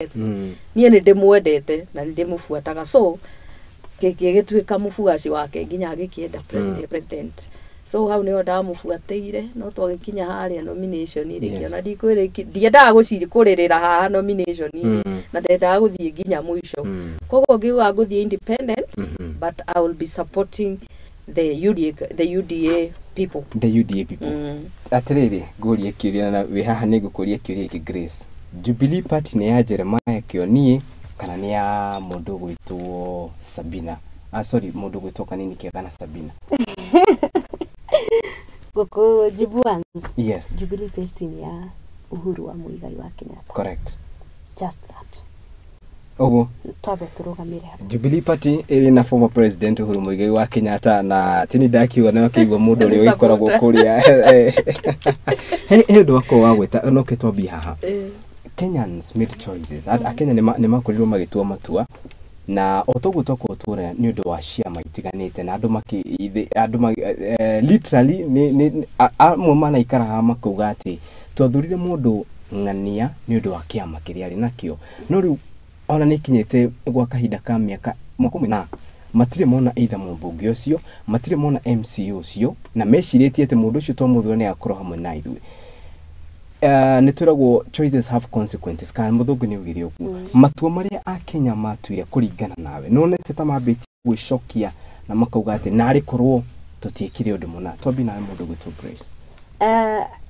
Niĩ nĩ ndĩmwendete na nĩ ndĩmũbuataga, so gĩgĩtuĩka mũbuaci wake nginya agĩkĩenda president. So hau nĩho ndamũbuatĩire, no twagĩkinya harĩa nomination rĩ, kĩona ndiendaga kũrĩrĩra haha nomination rĩ, na ndendaga gũthiĩ nginya mũico. Koguo ngiuga ngũthiĩ independent, but I will be supporting the UDA, the UDA people. The UDA people. Atĩrĩrĩ, ngũrie kĩũria na wĩ haha nĩ ngũkũria kĩũria gĩkĩ, Grace. Jubilee Party nĩ ya Jeremiah Kĩonie kana nĩ ya mũndũ ũgwĩtwo Sabina? Ah, sorry, mũndũ ũgwĩtwo Kanini Kega na Sabina. Gũkũ Jibuans. Yes. Jubilee Party nĩ ya Uhuru wa Muigai wa Kenyatta. Correct. Just that. Ũguo. Twambe tũrũgamĩre hau. Jubilee Party ĩrĩ na former president Uhuru Muigai wa Kenyatta, na tini ndakiuga na akĩigua mũndũ ũrĩa ũgĩkoragwo kũrĩa he ũndũ wakwa wa gwĩta no ke twambie haha. Kenyans made choices. Akenya nĩ makorirwo magĩtua matua na o toguo twakorwo tuona nĩ ũndũ wa ciama itiganĩte na andũ makĩ andũ literally nĩ amwe manaikara haha makauga atĩ twathurire mũndũ ng'ania nĩ ũndũ wa kĩama kĩrĩa arĩ nakĩo, no rĩu ona nĩ ikinyĩte gwa kahinda ka mĩaka 10 na matirĩ mona either mũmbunge ũcio, matirĩ mona MC ũcio, na mecirĩtie atĩ mũndũ ũcio twamũthura nĩ agakorwo hamwe na ithuĩ. Nĩ twĩragwo choices have consequences, kana mũthũngũ nĩ augire ũguo. Matua marĩa Akenya matuire, kũringana nawe, nĩwonete ta mambĩtie gwĩcokia na makauga atĩ narĩ korwo tũtiĩkire ũndũ mũna? Twambie nawe, mũndũ gwĩtwo Grace.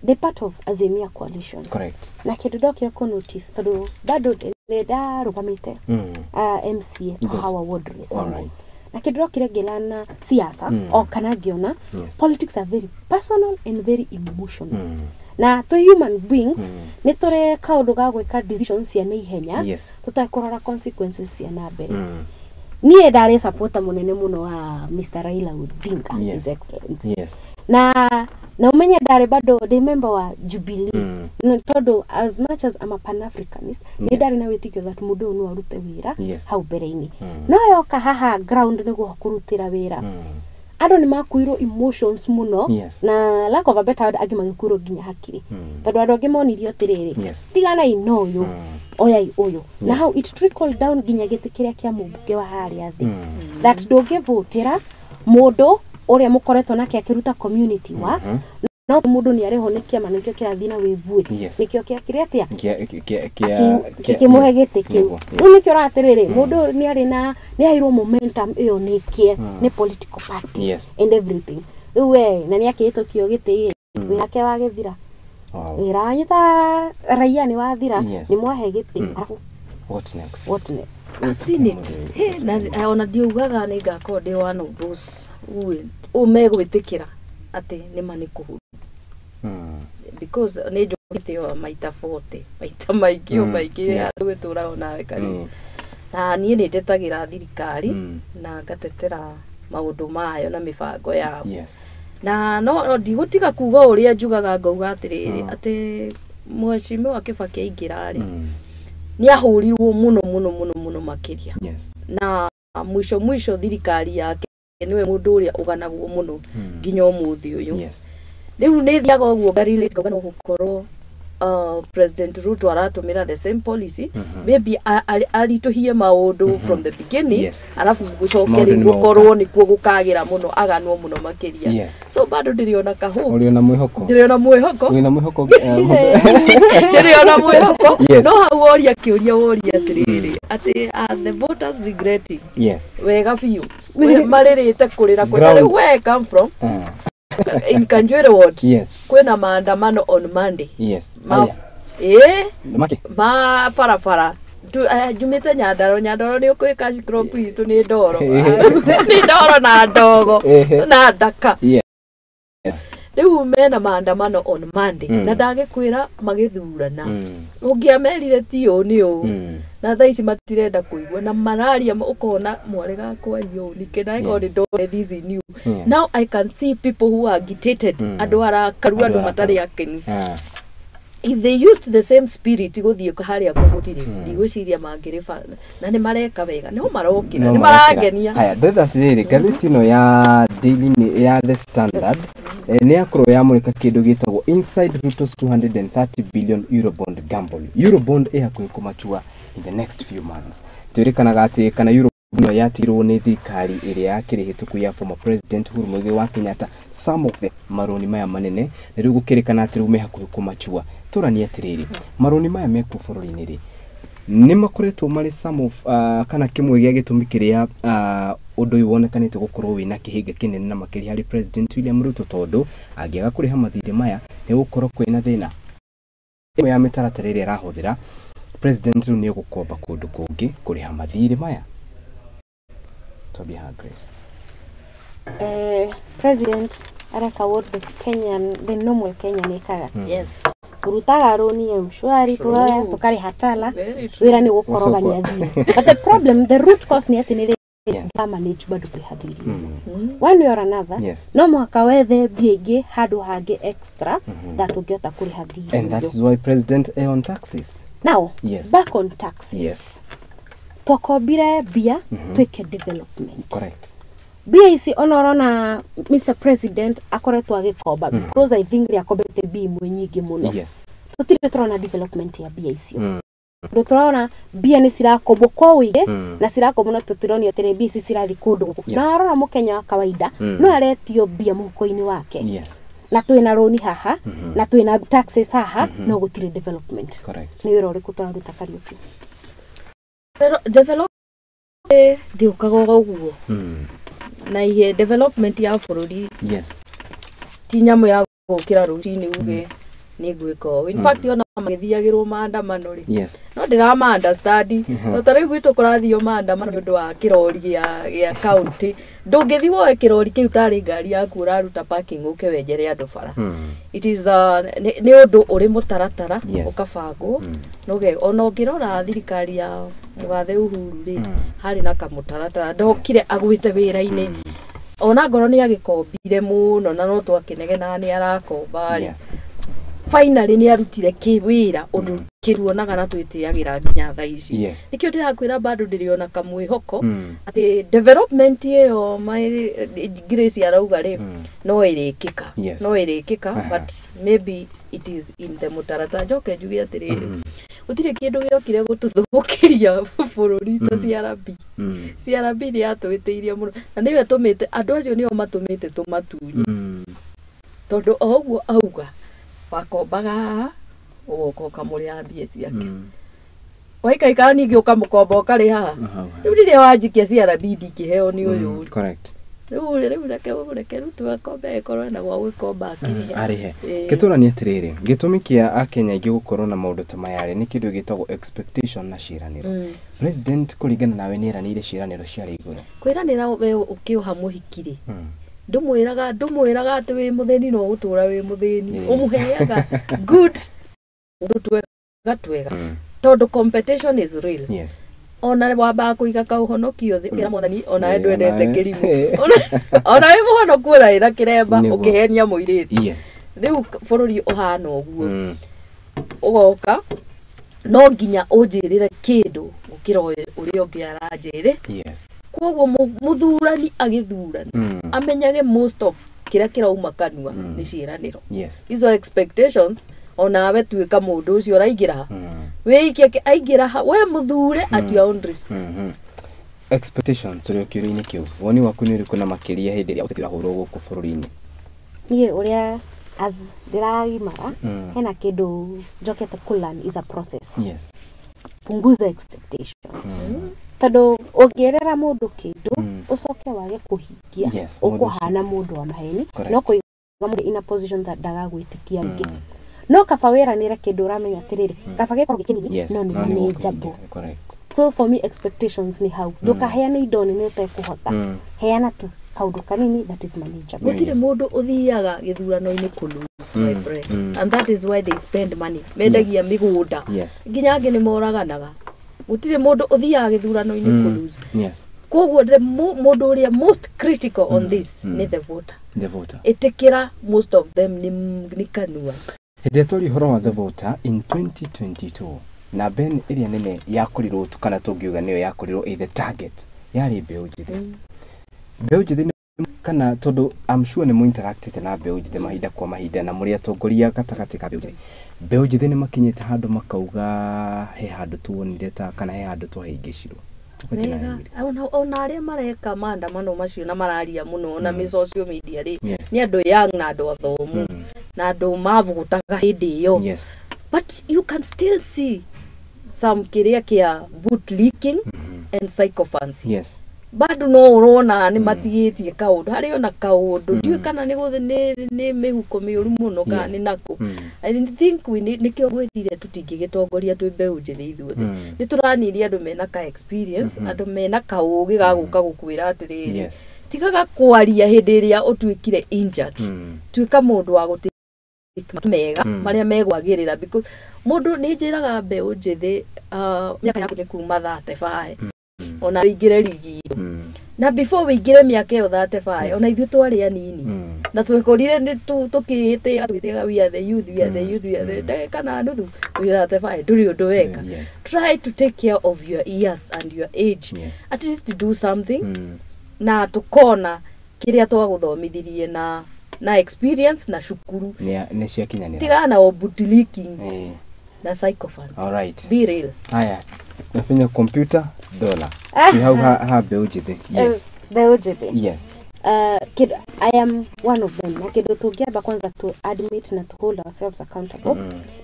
The part of Azimia coalition. Correct. Na kĩndũ ndokire kũ notice, tondũ bado nĩ ndarũgamĩte MCA Kahawa Ward Roysambu. Na kĩndũ ndokire ngĩlana siasa o kana ngĩona politics are very personal and very emotional. Na twĩ human beings, nĩ tũrĩ kaũndũ ga gwĩka decisions cia na ihenya tũtekũrora consequences cia na mbere. Niĩ ndarĩ supporter mũnene mũno wa Mr. Raila Odinga, His Excellency. Na umenye ndarĩ bado ndĩ member wa Jubilee. Na tondũ as much as I'm a pan-Africanist, nĩ ndarĩ na wĩtĩkio that mũndũ ũyũ no arute wĩra hau mbere-inĩ. No yoka haha ground nĩguo kũrutĩra wĩra, andũ nĩ makuirwo emotions mũno, na lack of a better word, angĩ magĩkuirwo nginya hakiri, tondũ andũ angĩ monirio atĩrĩrĩ, tiganai na ũyũ, oyai ũyũ. Na hau it trickled down nginya gĩtĩ kĩrĩa kĩa mũmbunge wa harĩa thĩ, that ndũngĩvũtĩra mũndũ ũrĩa mũkoretwo nake akĩruta community work, no mũndũ nĩ arĩho nĩ kĩama nĩkĩo kĩrathiĩ na wĩvuĩ, nĩkĩo kĩakĩrĩ atĩa, kĩkĩmũhe gĩtĩ kĩu. Rĩu nĩkĩo ũrora atĩrĩrĩ, mũndũ ũyũ nĩ arĩ na nĩ aheirwo momentum ĩyo nĩkĩe nĩ political party and everything. Rĩu we na nĩ akĩhĩtũkio gĩtĩ ĩ, wĩra wake wagĩthira, wĩra wanyu ta raia nĩ wathira. Nĩ mwahe gĩtĩ, arabu What next? What next? I've seen it. Hey, na ona ndiugaga nĩ ngakorwo ndĩ one of those who megwĩtĩkĩra atĩ nĩma nĩ kũhuru, because nĩ njũkĩte o maita 40, maita maingĩ o maingĩ. Gwĩtũraga nawe Karisa. Na niĩ nĩ ndetagĩra thirikari na ngatetera maũndũ mayo na mĩbango yao. Na no ndigũtiga kuga ũrĩa njugaga, ngauga atĩrĩrĩ, atĩ mheshimiwa Kibaki aingĩra rĩ, nĩ ahũrirwo mũno mũno mũno mũno makĩria. Na mũico mũico thirikari yake nĩwe mũndũ ũrĩa ũganagwo mũno nginya ũmũthĩ ũyũ. Rĩu nĩ thiaga ũguo ngarire, ngauga no gũkorwo President Ruto aratũmĩra the same policy, maybe aritũhie maũndũ from the beginning, arabu gũcoke Maũndũ rĩu nĩ moka. gũkorwo nĩkuo gũkagĩra mũno, aganwo mũno makĩria. So bado ndĩrĩ ona kahũ. Ũrĩ ona mwĩhoko? Ndĩrĩ ona mwĩhoko. Wĩna mwĩhoko? Ndĩrĩ ona mwĩhoko. No hau woria kĩũria, woria atĩrĩrĩ, atĩ are the voters regretting? Wega biũ. Marĩrĩte kũrĩra kũrĩa. Ground. Rĩu where I come from, in Kanjuere Ward, kwĩna maandamano on Monday. Ma Aya. ĩĩ. Make. Ma barabara. Njumĩte Nyandaro. Nyandaro nĩ ũkũĩ cash crop itũ nĩ ndoro, nĩ ndoro na ndogo na ndaka. Rĩu mena maandamano on Monday, na ndagĩkwĩra magĩthurana, ũngĩamerire ti ũũ nĩ ũũ, na thaa ici matirenda kũigua na mararia, ũkona mwarega kwaria ũũ nĩkĩ, na ĩkorwo nĩ ndone this in you. Now I can see people who are agitated, andũ arakaru, Andũ andũ matarĩ arakaru. akenu. If they used the same spirit gũthiĩ harĩa kũgũtirĩ, ndigwĩciria mangĩrĩba, na nĩ mareka wega, no marokĩra, No nĩ marokĩra. marangenia. Haya, ndĩrenda atĩrĩrĩ, ngathĩti ĩno ya Daily ya The Standard. Nĩ yakorwo yamũrĩka kĩndũ gĩtagwo Inside Ruto's 230 billion Eurobond gamble. Eurobond ĩ hakuhĩ kũmatua in the next few months. Twĩrĩkanaga atĩ kana Eurobond ĩno yatigirwo nĩ thirikari ĩrĩa yakĩrĩ hĩtũku ya former president Uhuru Muigai wa Kenyatta, some of the marũni maya manene na rĩu gũkĩrĩkana atĩ rĩu me hakuhĩ kũmachua. Tũranie atĩrĩrĩ, marũni maya mekuo bũrũri-inĩ rĩ, nĩ makoretwo marĩ some of kana kĩmwe gĩa gĩtũmi kĩrĩa ũndũ ũyũ wonekanĩte gũkorwo wĩna kĩhĩnga kĩnene na makĩria harĩ President William Ruto, tondũ angĩaga kũrĩha mathirĩ maya nĩ gũkorwo kwĩna thĩna. Ĩmwe ya mĩtaratara ĩrĩa ĩrahũthĩra President rĩu nĩ egũkomba kũndũ kũngĩ kũrĩha mathirĩ maya. Twambie haha, Grace. President areka what the Kenyan, the normal Kenyan ekaga. Yes. Turutaga roni ya mshwari, True. Tukarĩha Tala, Very true. wĩra nĩ gũkorogania thirĩ. But the problem, the root cause nĩ atĩ nĩ manage bado kũrĩha thirĩ. One way or another, no mũhaka wethe mbia ingĩ handũ hangĩ extra that ũngĩhota kũrĩha thirĩ. And that is why President on taxes. Now, back on taxes. Yes. Twakombire mbia twĩke development. Correct. Mbia ici ona ũrona Mr. President akoretwo agĩkomba because I think nĩ akombete mbia imwe nyingĩ mũno. Yes. Tũtirĩ tũrona development ya mbia icio. Tondũ tũrona mbia nĩ cirakombwo kwa ũingĩ na cirakombwo no tũtironio atĩrĩ mbia ici cirathiĩ kũndũ gũkũ. Yes. Na warora mũkenya wa kawaida no aretio mbia mũhuko-inĩ wake. Yes. Na twĩna rũni haha na twĩna taxes haha no gũtirĩ development. Correct. Nĩ wĩra ũrĩkũ tũraruta Kariũki? Pero development ndĩũkaga ũguo. Na ihe development ya bũrũri Yes. ti nyamũ ya gũkĩra rũcinĩ uge nĩ ngwĩka ũũ. In fact ona magĩthiagĩrwo maandamano rĩ, Yes. no ndĩrama understand to ta rĩu gwitũ kũrathio maandamano nĩ ũndũ wa kĩrori gĩa county. Ndũngĩthiĩ woe kĩrori kĩu tarĩ ngari yaku ũraruta parking ũke wenjere andũ bara. It is nĩ ũndũ ũrĩ mũtaratara ũkabangwo. Noge ona ũngĩrora thirikari ya mũgathe Uhuru rĩ, harĩ na kamũtaratara ndokire agwĩte wĩra-inĩ. Ona ngorwo nĩ agĩkombire mũno na no twakĩnegenaga nĩ arakomba rĩ. Yes. Finally nĩ arutire wĩra ũndũ kĩruonaga na twĩtĩagĩra nginya thaa ici. Yes. Nĩkĩo ndĩrakwĩra bado ndĩrĩona kamwĩhoko atĩ development ĩyo Grace arauga rĩ, no ĩrĩkĩka. Yes. No ĩrĩkĩka, but maybe it is in the mũtaratara. Njoke njuge atĩrĩrĩ, gũtirĩ kĩndũ gĩokire gũtũthũkĩria bũrũri ta CRB. CRB nĩ yatũĩtĩirie mũno na nĩyo ĩtũmĩte andũ acio nĩo matũmĩte tũmatunye. Tondũ o ũguo auga wakombaga haha ũgoka ũkamũrĩha mbia ciake. Waikaikara ningĩ ũkamũkomba ũkarĩha haha. Rĩu rĩrĩa wanjikia CRB ndingĩheo nĩ ũyũ. Correct. Rĩu reke Ruto akombe ĩkorwo ena gwa gwĩkomba akĩrĩhe. Arĩhe. Gĩtũrani atĩrĩrĩ, gĩtũmi kĩa akenya aingĩ gũkorwo na maũndũ ta maya rĩ, nĩ kĩndũ gĩtagwo expectation na ciĩranĩro. President kũringana nawe nĩ eranĩire ciĩranĩro ciarĩ igũrũ. Kwĩranĩra we ũkĩoha mũhiki rĩ, ndũmwĩraga atĩ wĩ mũthĩni no ũgũtũra wĩ mũthĩni. Ũmũheaga good ũndũ twega twega. Tondũ competition is real. Yes. Ona wambaga kũiga kaũhonokio thĩ ũkĩra mwathani onawe ndwendete kĩrimũ. Ona wĩ mũhonoku ũraĩra kĩremba ũkĩhenia mũirĩtu. Yes. Rĩu bũrũri ũhana ũguo. Ũgoka no nginya ũnjĩrĩre kĩndũ gũkĩra ũrĩa ũngĩ aranjĩrĩ. Yes. Koguo mũthurani agĩthurana amenyage most of kĩrĩa kĩrauma kanua nĩ ciĩranĩro. Yes. Izo expectations onawe tuĩka mũndũ ũcio ũraingĩra. Wĩikie aingĩra ha we mũthure at your own risk. Expectations tũrĩ kĩũria-inĩ kĩu. Woni waku nĩ ũrĩkũ na makĩria hĩndĩ ĩrĩa ũteti ũrahũrwo gũkũ bũrũri-inĩ? Niĩ ũrĩa as ndĩragimara hena kĩndũ njokete kũ learn is a process. Yes. Punguza expectations. Tondũ ũngĩerera mũndũ kĩndũ ũcoke wage kũhingia ũkũhana mũndũ wa maheni no kũiga mũndũ in a position that ndagagwĩtĩkia rĩngĩ. No kaba wĩranĩre kĩndũ ũramenya atĩrĩrĩ kaba gĩkorwo gĩkĩnini no nĩ manageable. Correct. So for me expectations ni hau. Ndũkaheane indo nene ũtekũhota. Heana tu kaũndũ kanini that is manageable. Gũtirĩ mũndũ ũthiaga gĩthurano-inĩ kũ lose, my friend. And that is why they spend money. Mendagia mĩgũnda. Nginya angĩ nĩ moraganaga. Gũtirĩ mũndũ ũthiaga gĩthurano-inĩ kũ lose. Yes. Koguo mũndũ ũrĩa most critical on this nĩ the voter. The voter. Ĩtĩkĩra most of them nĩ kanua. Hĩndĩ ĩrĩa twaria ũhoro wa the voter in 2022 na Ben ĩrĩa nene yakorirwo kana tũngiuga nĩyo yakorirwo ĩ the target yarĩ mbeũ njĩthĩ. Mbeũ njĩthĩ Kana tondu I'm sure nĩ mũinteractĩte na mbeũ njĩthĩ mahinda kwa mahinda na mũrĩ atongoria gatagatĩ ka mbeũ njĩthĩ. Mbeũ njĩthĩ nĩ makinyĩte handũ makauga he handũ tuonire ta kana he handũ twahĩngĩcirwo. Wega, ona arĩa mareka maandamano macio na mararia mũno na mm. social media rĩ, Yes. nĩ andũ young na andũ athomu na andũ mavũgũtaga hĩndĩ ĩyo. Yes. But you can still see some kĩrĩa kĩa boot leaking and sycophancy. Yes. Bado no ũrona nĩ matigĩtie kaũndũ harĩ ona kaũndũ ndiũĩ kana nĩ nĩ mĩhuko mĩũru mũno kana Yes. nĩ nakũ. Mm. I think we need nĩkĩo gwĩtire tũtingĩgĩtongoria twĩ mbeũ njĩthĩ ithuothe. Nĩ tũraniria andũ mena ka experience, andũ mena kaũgĩ ga gũka gũkwĩra atĩrĩrĩ, Yes. tigaga kwaria hĩndĩ ĩrĩa ũtuĩkire injured. Mm. Tuĩka mũndũ wa gũtake matua mega Mm. marĩa megwagĩrĩra, because mũndũ nĩ njĩraga mbeũ njĩthĩ, mĩaka yaku nĩ kuma 35 ona wĩingĩre rigi Mm. na before wĩingĩre mĩaka ĩyo 35, Yes. ona ithuĩ twarĩ anini Mm. na twekorire nĩ tũkĩĩtĩaga tũgĩtĩaga we are the youth, we are the youth, we are the ndagĩka na nuthu wĩ 35 ndũrĩ ũndũ weka. Yes. Try to take care of your years and your age. Yes. At least do something Mm. na tukona kĩrĩa twagũthomithirie na experience na cukuru. Nĩ ciakinyanĩra. Tigana na bootlicking Eh. na sycophancy. All right. Be real. Haya. Nafinya computer dollar. Ni hau ha mbeũ njĩthĩ. Yes. Mbeũ njĩthĩ. Yes. Kid, I am one of them, na kĩndũ tũngĩamba kwanza to admit na to hold ourselves accountable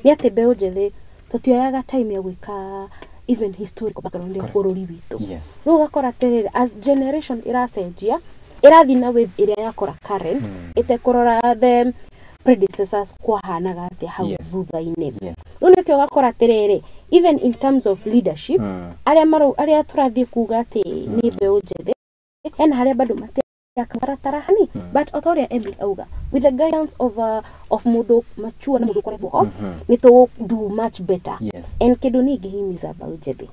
nĩ atĩ mbeũ njĩthĩ tũtioyaga time ya gwĩka even historical background ya Correct. bũrũri witũ. Yes. Rĩu ũgakora atĩrĩrĩ, as generation ĩracenjia, ĩrathiĩ na wave ĩrĩa yakora current, ĩtekũrora the predecessors kwahanaga atĩa hau Yes. thutha-inĩ. Yes. Rĩu nĩkĩo ũgakora atĩrĩrĩ, even in terms of leadership, arĩa arĩa tũrathiĩ kuga atĩ nĩ mbeũ njĩthĩ, hena harĩa bado mataratara hani, but o ta ũrĩa Emily auga, with the guidance of mũndũ mature na mũndũ ũkoretwo ho, nĩ tũ do much better. Yes. And kĩndũ niĩ ingĩhimiza mbeũ njĩthĩ,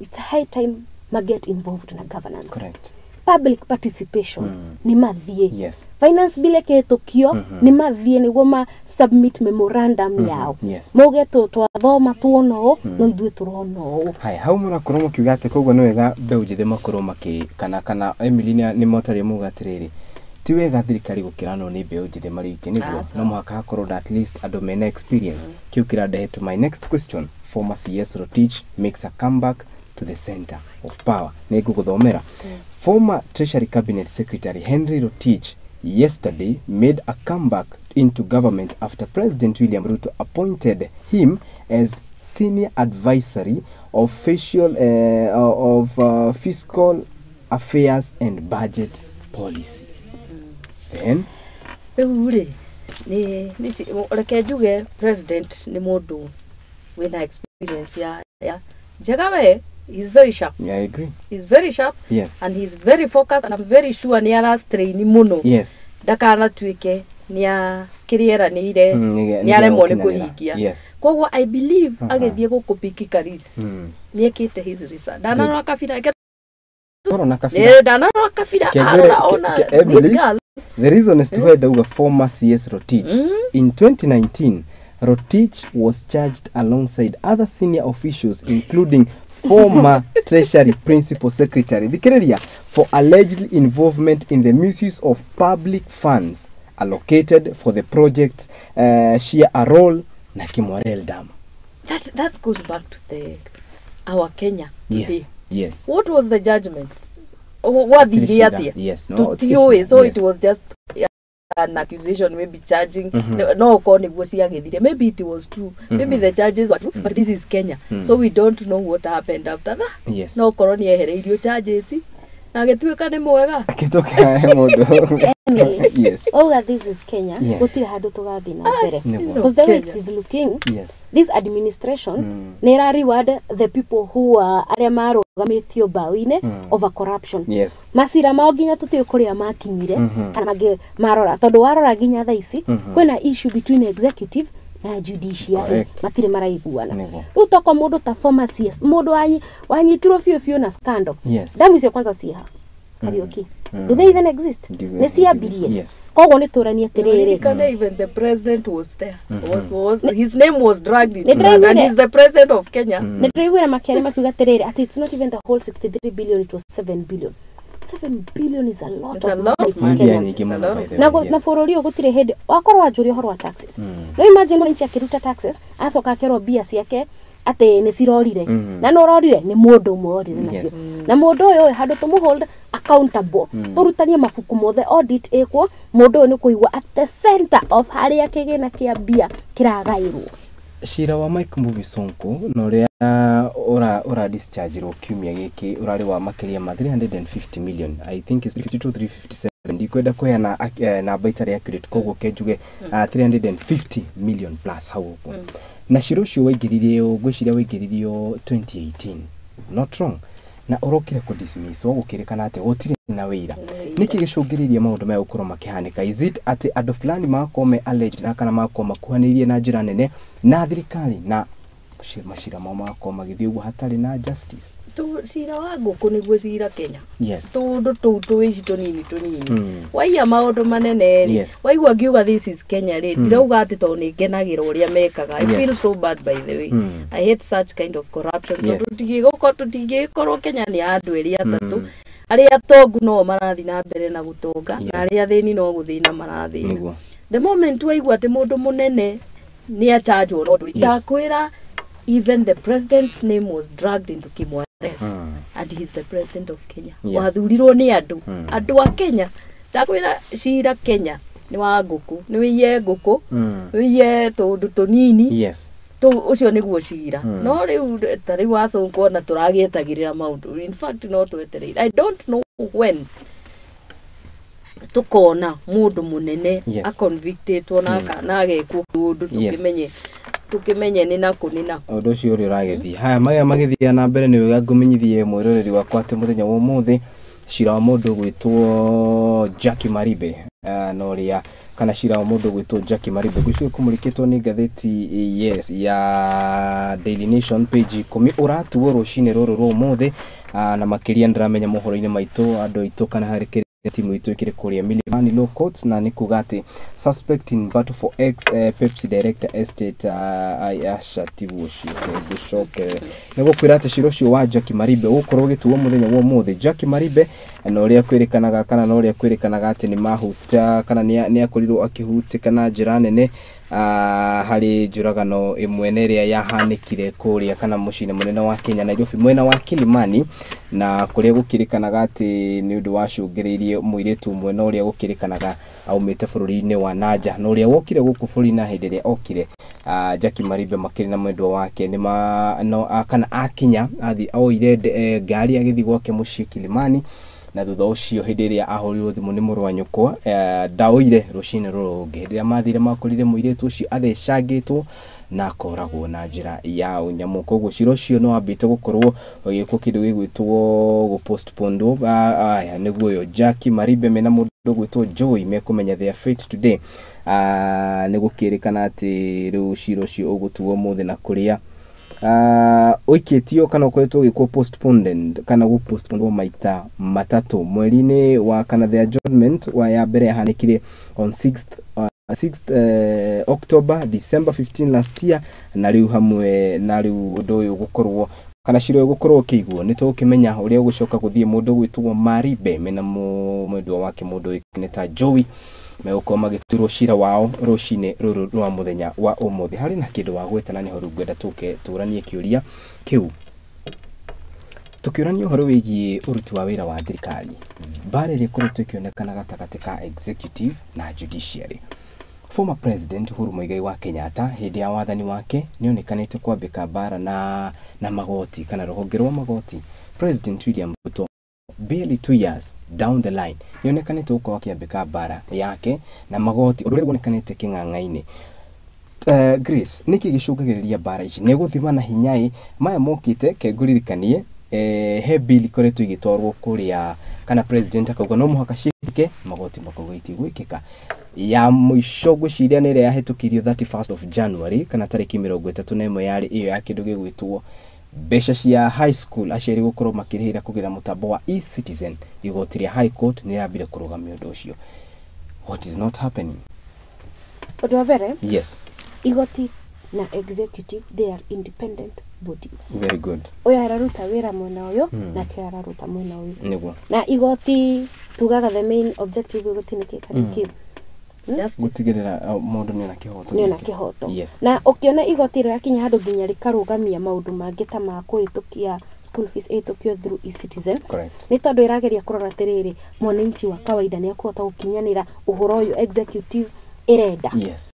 it's high time ma get involved na governance. Correct. Public participation, nĩ mathiĩ Yes. finance bill ĩkĩhĩtũkio, nĩ mathiĩ nĩguo ma submit memorandum yao, Yes. mauge twathoma tuona ũũ, no ithuĩ tũrona ũũ. Haya, hau mũrakorwo mũkiuga atĩ koguo nĩ wega mbeũ njĩthĩ makorwo makĩ kana Emily nĩ motarĩ muga atĩrĩrĩ, ti wega thirikari gũkĩranwo nĩ mbeũ njĩthĩ marĩ aingĩ nĩguo Aca. no mũhaka hakorwo na at least andũ mena experience. Kĩu kĩrandehe to my next question. Former CS Rotich makes a comeback to the center of power. Nĩ ngũgũthomera. Former Treasury Cabinet Secretary Henry Rotich yesterday made a comeback into government after President William Ruto appointed him as senior advisory of fiscal affairs and budget policy. Then Rĩu rĩ nĩ reke njuge president nĩ mũndũ wĩna experience ya njega we. He's very sharp. Yeah, I agree. He's very sharp Yes. and he's very focused, and I'm very sure nĩ arastrain mũno Yes. ndakanatuĩke nĩ kĩrĩa eranĩire nĩ aremwo nĩ nĩgũkinyanĩra. kũhingia. Yes. Koguo I believe agĩthiĩ gũkũ Piki Karis Mm. nĩ ekĩte his research, ndanarora kabira ke. Korwo na kabira. Nĩ ndanarora kabira Kengere- arora ona Emily? this girl. The reason is to why ndauga former CS Rotich. In 2019, Rotich was charged alongside other senior officials, including former Treasury Principal Secretary Thikiriria, for alleged involvement in the misuse of public funds allocated for the project Shia Arol na Kimwarel Dam. That goes back to the our Kenya today. Yes. Yes. What was the judgment? Gwathire Tiricira. atia? Yes. No. Tutiũĩ, so yes. it was just an accusation, maybe charging no okorwo nĩguo ciagĩthire, maybe it was true, maybe the charges were true, but this is Kenya, so we don't know what happened after that. Yes. No okorwo nĩ ehereirio charges na agĩtuĩka nĩ mwega. Akĩtũka he mũndũ. Emily, Yes. auga this is Kenya, Yes. gũtirĩ handũ tũgathiĩ na mbere, Nĩguo. because the way Kenya. it is looking, Yes. this administration nĩ ĩra reward the people who are arĩa marũgamĩtio mbaũ-inĩ over corruption. Yes. Macira mao nginya tũtiũĩ kũrĩa makinyire kana mangĩ marora, tondũ warora nginya thaa ici kwĩna issue between executive na judiciary. Correct. Matirĩ maraiguana. Nĩguo. Rĩu toko mũndũ ta former CS, mũndũ wanyitirwo biũ biũ na scandal, Yes. damu icio kwanza ciĩha Kariũki? Do they even exist? Nĩ ciambirie. Yes. Koguo nĩ tũranie atĩrĩrĩ, Ririkane even the president was there, was his name was dragged into Nĩ that, and ndĩraiguire. he's the president of Kenya. Nĩ ndĩraiguire makĩaria makiuga atĩrĩrĩ, atĩ it's not even the whole 63 billion, it was 7 billion. 7 billion is a lot It's a of lot money of for money. Mbia Kenyans. nyingĩ It's a mũno lot by of the Na way, na yes. bũrũri ũyũ gũtirĩ hĩndĩ wakorwo wanjũria ũhoro wa taxes. No imagine mwananchi akĩruta taxes acoka akerwo mbia ciake atĩ nĩ cirorire. Na nĩ ũrorire nĩ mũndũ ũmwe orire nacio. Yes. Na mũndũ ũyũ handũ tũmũ hold accountable, tũrutanie mabuku mothe, audit ĩkwo, mũndũ ũyũ nĩ kũigua at the center of harĩa kĩgĩna kĩa mbia kĩragaĩrwo. Cira wa Mike Mbuvi Sonko na ũrĩa ũra discharge-irwo kiumia gĩkĩ ũrarĩ wa makĩria ma 350 million, I think it's 352 357, ndikwenda kũheana namba itarĩ accurate, koguo ke njuge 350 million plus hau ũguo. Na cira ũcio waingĩririo, ngwĩciria waingĩririo 2018, not wrong, na ũrokire kũ dismiss gũkĩrĩkana atĩ gũtirĩ na wĩira. Nĩkĩ gĩcũngĩrĩirie maũndũ maya gũkorwo makĩhanĩka? Is it atĩ andũ fulani magakorwo me alleged na kana magakorwo makuhanĩirie na njĩra nene na thirikari na macira mao magakorwo magĩthiĩ ũguo hatarĩ na justice? Cira wa ngũkũ nĩguo cira Kenya. Yes. Tũndũ tũu tũici tũnini tũnini waiya maũndũ manene rĩ. Waigua ngiuga this is Kenya rĩ, ndirauga atĩ tondũ nĩ ngenagĩra ũrĩa mekaga. I feel so bad, by the way. I hate such kind of corruption. Tondũ tũtingĩgĩkorwo Kenya nĩ ya andũ erĩ atatũ, arĩa atongu no marathiĩ na mbere na gũtonga na arĩa athĩni no gũthĩna marathĩna. The moment waigua atĩ mũndũ mũnene nĩ achanjwo no ndakwĩra, even the president's name was dragged into Kimwarer and he's the president of Kenya. Wathurirwo nĩ andũ, andũ a Kenya. Ndakwĩra cira Kenya nĩ wa ngũkũ, nĩ wĩiye ngũkũ, wĩiye tũndũ tũnini. Ũcio nĩguo cira. No rĩu ta rĩu wacũngwo ona tũragĩetagĩrĩra maũndũ, in fact no twetereire. I don't know when tukona mũndũ mũnene aconvictĩtwo na agekwo ũndũ, tũkĩmenye nĩ nakũ nĩ nakũ. Ũndũ ũcio ũrĩa ũragĩthiĩ haya maya magĩthiĩ na mbere, nĩ wega ngũmenyithie mwĩroreri wakwa atĩ mũthenya wa ũmũthĩ cira wa mũndũ gwĩtwo Jackie Maribe, na ũrĩa kana cira wa mũndũ gwĩtwo Jackie Maribe ngwĩciria kũmũrĩkĩtwo nĩ ngathĩti, yes, ya Daily Nation page 10, ũratuo rũcinĩ rũrũ rwa ũmũthĩ. Na makĩria ndĩramenya mohoro-inĩ maitũ andũ aitũ kana harĩ kĩrĩa timu itũ ĩkĩrĩ kũrĩa Milimani Law Court, na nĩ kuga atĩ suspect in battle for ex Pepsi director estate, aca tiguo ũcio, ngũcokere nĩ gũkwĩra atĩ cira ũcio wa Jackie Maribe ũgũkorwo ũgĩtuo mũthenya wa ũmũthĩ. Jackie Maribe na ũrĩa kwĩrĩkanaga kana na ũrĩa kwĩrĩkanaga atĩ nĩ mahuta kana nĩ akorirwo akĩhutĩka na njĩra nene harĩ njũragano ĩmwe na ĩrĩa yahanĩkire kũrĩa kana mũciĩ-inĩ mũnene wa Kenya Nairobi mwena wa Kilimani, na kũrĩa gũkĩrĩkanaga atĩ nĩ ũndũ wacũngĩrĩirie mũirĩtu ũmwe na ũrĩa gũkĩrĩkanaga aumĩte bũrũri-inĩ wa nanja na ũrĩa wokire gũkũ bũrũri, na hĩndĩ ĩrĩa okire Jackie Maribe makĩrĩ na mwendwa wake nĩ ma no, kana akinya athi oire ngari agĩthiĩ gwake mũciĩ Kilimani, na thutha ũcio hĩndĩ ĩrĩa ahũrirwo thimũ nĩ mũrũ wa nyũkwa, ndaoire rũcinĩ rũrũ rũngĩ hĩndĩ ĩrĩa mathire makorire mũirĩtu ũcio athecangĩtwo na akoragwo na njĩra ya ũnyamũ. Koguo cira ũcio nĩ wambĩte gũkorwo ũgĩkwo kĩndũ gĩgwĩtwo gũpostponedwo. Aya nĩguo ũyũ Jackie Maribe mena mũndũ ũgwĩtwo Joy mekũmenya their fate today. Nĩ gũkĩrĩkana atĩ rĩu cira ũcio ũgũtuo ũmũthĩ, na kũrĩa ũikĩtio kana ũkoretwo ũgĩkwo postponed kana gũpostponedwo maita matatũ mweri-inĩ wa kana. The adjournment wa ya mbere yahanĩkire on 6th October, December 15 last year, na rĩu hamwe na rĩu ũndũ ũyũ gũkorwo kana cira ũyũ gũkorwo ũkĩiguo nĩ tũgũkĩmenya ũrĩa ũgũcoka gũthiĩ. Mũndũ ũgwĩtwo Maribe mena mwendwa wake mũndũ ũĩkaine ta Joey megũkorwo magĩturwo cira wao rũcinĩ rũrũ rwa mũthenya wa ũmũthĩ. Harĩ na kĩndũ wa gwĩtana nĩho rĩu ngwenda tũke tũranie kĩũria kĩu, tũkĩũrania ũhoro wĩgiĩ ũruti wa wĩra wa thirikari, mbara ĩrĩa ĩkoretwo ĩkĩonekana gatagatĩ ka executive na judiciary. Former President Uhuru Muigai wa Kenyatta hĩndĩ ya wathani wake nĩonekanĩte kwambĩka mbara na magoti kana rũhonge rwa magoti. President William Ruto barely 2 years down the line nĩonekanĩte gũkorwo akĩambĩka mbara yake na magoti, ũndũ ũrĩa wonekanĩte kĩng'ang'a-inĩ. Grace, nĩkĩ gĩcũngagĩrĩria mbara ici? Nĩ gũthima na hinya ĩ maya mokĩte ke ngũririkanie, he bill ikoretwo igĩtwarwo kũrĩa kana president akauga no mũhaka ciĩkĩke, magoti makauga itigwĩkĩka. Ya mũico ngwĩciria nĩ ĩrĩa yahĩtũkirio 31st of January kana tarĩki 31, yarĩ ĩyo ya kĩndũ gĩgwĩtwo mbeca cia high school aciari gũkorwo makĩrĩhĩra kũgerera mũtambo wa eCitizen. Igoti rĩa High Court nĩ rĩambire kũrũgamia ũndũ ũcio. What is not happening? Ũndũ wa mbere, igoti Na executive, they are independent bodies. Very good. Ũyũ araruta wĩra mwena ũyũ, nake ũyũ araruta mwena ũyũ. Nĩguo. Na igoti tugaga the main objective igoti nĩ kĩ kana kĩ? Justice. Gũtigĩrĩra mũndũ nĩona kĩhoto Nĩona gĩake. kĩhoto. Yes. Na ũkĩona igoti rĩrakinya handũ nginya rĩkarũgamia maũndũ mangĩ ta ma kũhĩtũkia school fees ĩhĩtũkio through eCitizen, Correct. nĩ tondũ ĩrageria kũrora atĩrĩrĩ, mwananchi wa kawaida nĩ akũhota gũkinyanĩra ũhoro ũyũ executive ĩrenda. Yes.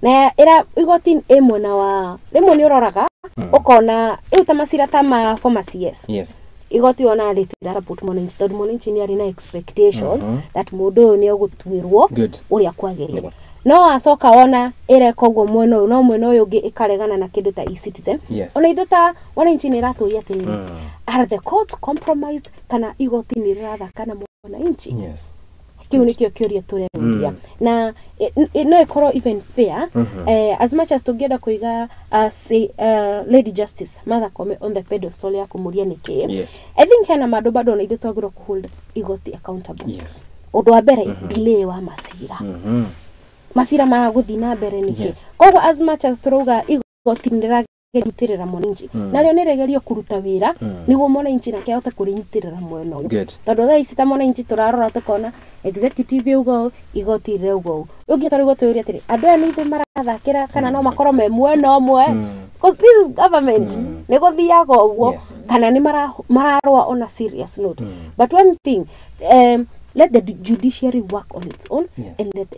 Na ĩra igoti ĩ mwena wa rĩmwe nĩ ũroraga ũkona rĩu ta macira ta ma former CS, Yes. igoti ona rĩtira support mwananchi tondũ mwananchi nĩ arĩ na expectations that mũndũ ũyũ nĩ egũtuĩrwo Good. ũrĩa kwagĩrĩire. Nĩguo. No acoka wona ĩreka ũguo mwena ũyũ, no mwena ũyũ ũngĩ ĩkaregana na kĩndũ ta eCitizen. Ona ithuĩ ta wananchi nĩ ĩratũria atĩrĩrĩ, are the courts compromised kana igoti nĩ rĩrathaka na mwananchi? Yes. Kĩu nĩkĩo kĩũria tũreũria. Na no ĩkorwo even fair, as much as tũngĩenda kũiga say, Lady Justice Martha Koome on the pedestal ya kũmũria nĩkĩ, I think hena mandũ bado ona ithuĩ twagĩrĩirwo kũhold igoti accountable. Ũndũ wa mbere, delay wa macira. Macira magũthiĩ na mbere nĩkĩ? Koguo as much as tũrauga igoti nĩ rĩrageria mwananchi, narĩo nĩ rĩgerio kũruta wĩra nĩguo mwananchi nake ahote kũrĩnyitĩrĩra mwena ũyũ. Good. Tondũ thaa ici ta mwananchi tũrarora tũkona executive yauga ũũ, igoti rĩrauga ũũ. Rĩu nginya tũrauga tũyũrie atĩrĩ, andũ aya nĩ ithuĩ marathakĩra kana no makorwo me mwena ũmwe? Because this is government, nĩ gũthiaga ũguo. Kana nĩ mararũa on a serious note. But one thing, let the judiciary work on its own and let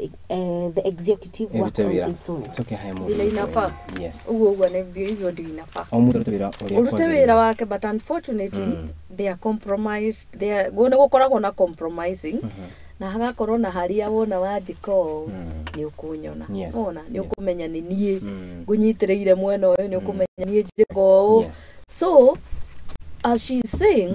the executive work Ĩrute on wĩra. its own. Tũke he mũndũ Vile ũrute inafaa. wĩra. Yes. Ũguo ũguo nĩguo, hivyo ndio inafaa. O mũndũ arute wĩra ũrĩa Ũrute kwagĩrĩire. wĩra wake, but unfortunately they are compromised. They are nĩ gũkoragwo na compromising na hagakorwo na haria wona wanjĩka ũũ nĩ ũkũnyona. Wona nĩ ũkũmenya nĩ niĩ ngũnyitĩrĩire mwena ũyũ, nĩ ũkũmenya niĩ njĩka ũũ. So as she is saying,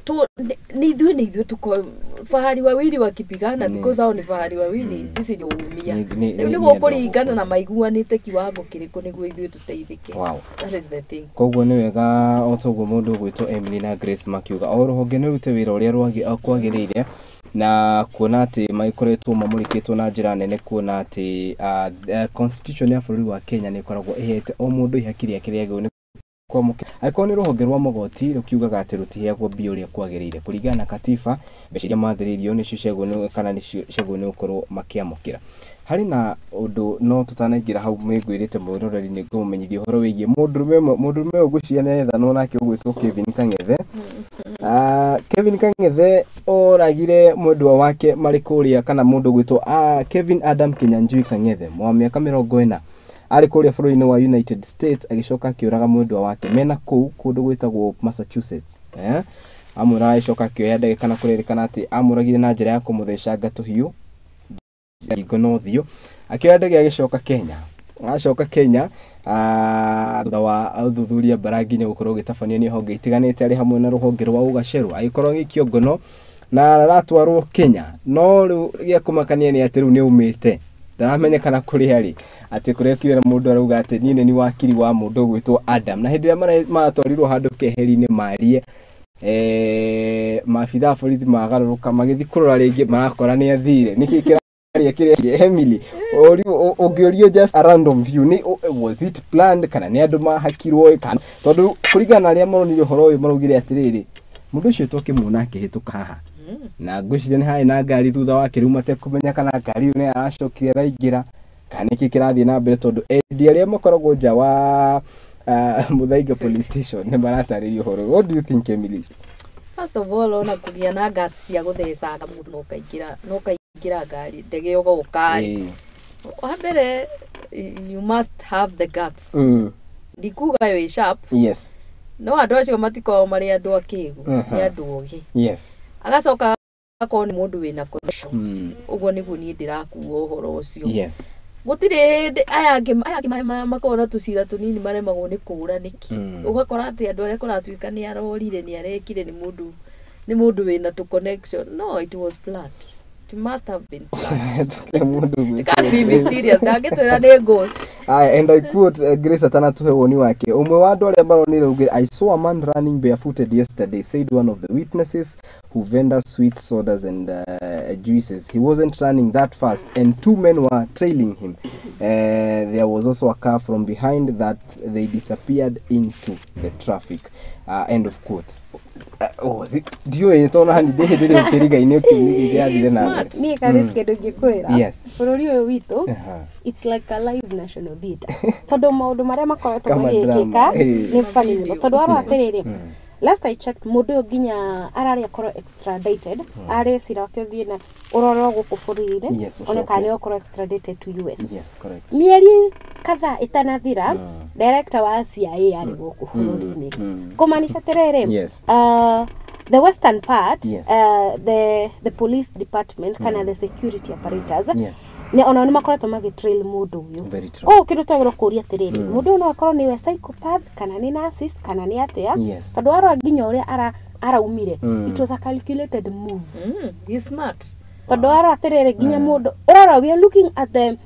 tu nĩ ithuĩ tuko fahari wawili wakipigana, because hao ni fahari wawili, sisi ndio umia. Rĩu Nĩ nĩ andũ gũkũringana na maiguanĩte kiwango kĩrĩkũ nĩguo ithuĩ tũteithĩke. That is the thing. Koguo nĩ wega o ta ũguo mũndũ ũgwĩtwo Emily na Grace makiuga o rũhonge nĩ rute wĩra ũrĩa kwagĩrĩire, na kuona atĩ magĩkoretwo mamũrĩkĩtwo na njĩra nene, kuona atĩ constitution ya bũrũri wa Kenya nĩ ĩkoragwo ĩhete o mũndũ ihaki rĩake rĩagĩrĩirwo nĩ kwamũkĩra. Angĩkorwo nĩ rũhonge rwa magoti rũkiugaga atĩ rũtiheagwo mbia ũrĩa kwagĩrĩire kũringana na katiba, mbeca iria mathĩrĩirio nĩcio ciagĩrĩirwo kana nĩcio ciagĩrĩirwo nĩ gũkorwo makĩamũkĩra. Harĩ na ũndũ, no tũtanaingĩra hau, nĩngwĩrĩte mwĩroreri nĩ ngũmũmenyithia ũhoro wĩgiĩ mũndũrũme ũmwe. Mũndũrũme ũyũ ngwĩciria nĩarethanwo nake, ũgwĩtwo Kevin Kang'ethe. Kevin Kang'ethe oragire mwendwa wake marĩ kũrĩa, kana mũndũ ũgwĩtwo Kevin Adam Kinyanjui Kang'ethe wa mĩaka 40, arĩ kũrĩa bũrũri-inĩ wa United States, agĩcoka akĩũraga mwendwa wake mena kũu kũndũ gwĩtagwo Massachusetts, eh? Amũraga, agĩcoka akĩoya ndege, kana kũrerĩkana atĩ amũragire na njĩra ya kũmũthecanga tũhiũ ngingo na ũthiũ, akĩoya ndege agĩcoka Kenya. Acoka Kenya, thutha wa ũthuthuria mbara nginya gũkorwo ũgĩtabanio nĩ honge itiganĩte, arĩ hamwe na rũhonge rwa ũgacerũ, agĩkorwo agĩikio ngono na aratwarwo Kenya. No rĩu gĩa kũmakania nĩ atĩ rĩu nĩ aumĩte, ndaramenyekana kũrĩa arĩ, atĩ kũrĩa kiuga mũndũ arauga atĩ niĩ nĩ ni wakiri wa mũndũ ũgwĩtwo Adam. Na hĩndĩ ĩrĩa maratwarirwo handũ keheri-inĩ marie, maabitha a borithi magarũrũka magĩthiĩ kũrora rĩngĩ, marakora nĩ athire. Nĩkĩ kĩraria kĩrĩa, Emily? Ũngĩũrio just a random view, nĩ was it planned kana nĩ andũ mahakirwo? Kana tondũ kũringana na arĩa maronire ũhoro ũyũ, maraugire atĩrĩrĩ, mũndũ ũcio twakĩmuona akĩhĩtũka haha, na ngwĩciria nĩ harĩ na ngari thutha wake. Rĩu matekũmenya kana ngari ĩyo nĩ aracokire araingĩra kana nĩkĩ kĩrathiĩ na mbere, tondũ endia arĩa makoragwo nja wa Muthaiga police station nĩ maratarĩria ũhoro ũyũ. What do you think, Emily? First of all, ona kũgĩa na guts cia gũthecanga mũndũ na ũkaingĩra ngari ndege ũgoka rĩ, wa mbere you must have the guts. Ndikuga wĩ sharp. No andũ acio matikoragwo marĩ andũ akĩgu, nĩ andũ ogĩ. Agacoka akorwo nĩ mũndũ wĩna connections. Ũguo nĩguo niĩ ndĩrakua ũhoro ũcio. Gũtirĩ hĩndĩ aya angĩ makoragwo na tũcira tũnini maremagwo nĩ kũũra nĩkĩ. Ũgakora atĩ andũ arĩa kũratuĩka nĩ arorire, nĩ arekire, nĩ mũndũ wĩna tũ connection. No, it was planned. It must have been planned. Tuke mũndũ It can't be mysterious. Ndangĩtwĩra nĩ ghost. Aya, and I quote Grace atanatũhe woni wake. Ũmwe wa andũ arĩa maronire augire, I saw a man running barefooted yesterday, said one of the witnesses who vendors sweet sodas and juices. He wasn't running that fast and two men were trailing him. There was also a car from behind that they disappeared into the traffic. End of quote. Ndiũĩ tondũ hani ndĩ hĩndĩ ĩrĩa ũkĩriga-inĩ ũkĩũria gĩathire na mbere. Niĩ karĩ kĩndũ ingĩkwĩra. Yes. Bũrũri ũyũ witũ, it's like a live national theatre. Tondũ maũndũ marĩa makoretwo magĩkĩka nĩ funny mũno. Tondũ warora atĩrĩrĩ, last I checked mũndũ ũyũ nginya ararĩ akorwo extradited, arĩ cira wake ũthiĩ na ũrorwo gũkũ bũrũri-inĩ, one kana nĩ ũkorwo extradited to US. Yes, correct. Mĩeri kadhaa ĩtanathira, director wa CIA arĩ gũkũ bũrũri-inĩ. Kũmaanisha atĩrĩrĩ, yes. The western part, yes. The police department kana the security apparatus, yes. Nĩ ona nĩ makoretwo magĩtrail mũndũ ũyũ. Ũũ kĩndũ twagĩrĩirwo kũũria atĩrĩrĩ, mũndũ ũyũ no akorwo nĩwe psychopath kana nĩ narcissist kana nĩ atĩa, yes. Tondũ warora nginya ũrĩa araumire, it was a calculated move. He's smart. Tondũ warora atĩrĩrĩ nginya mũndũ ũrora, we are looking at the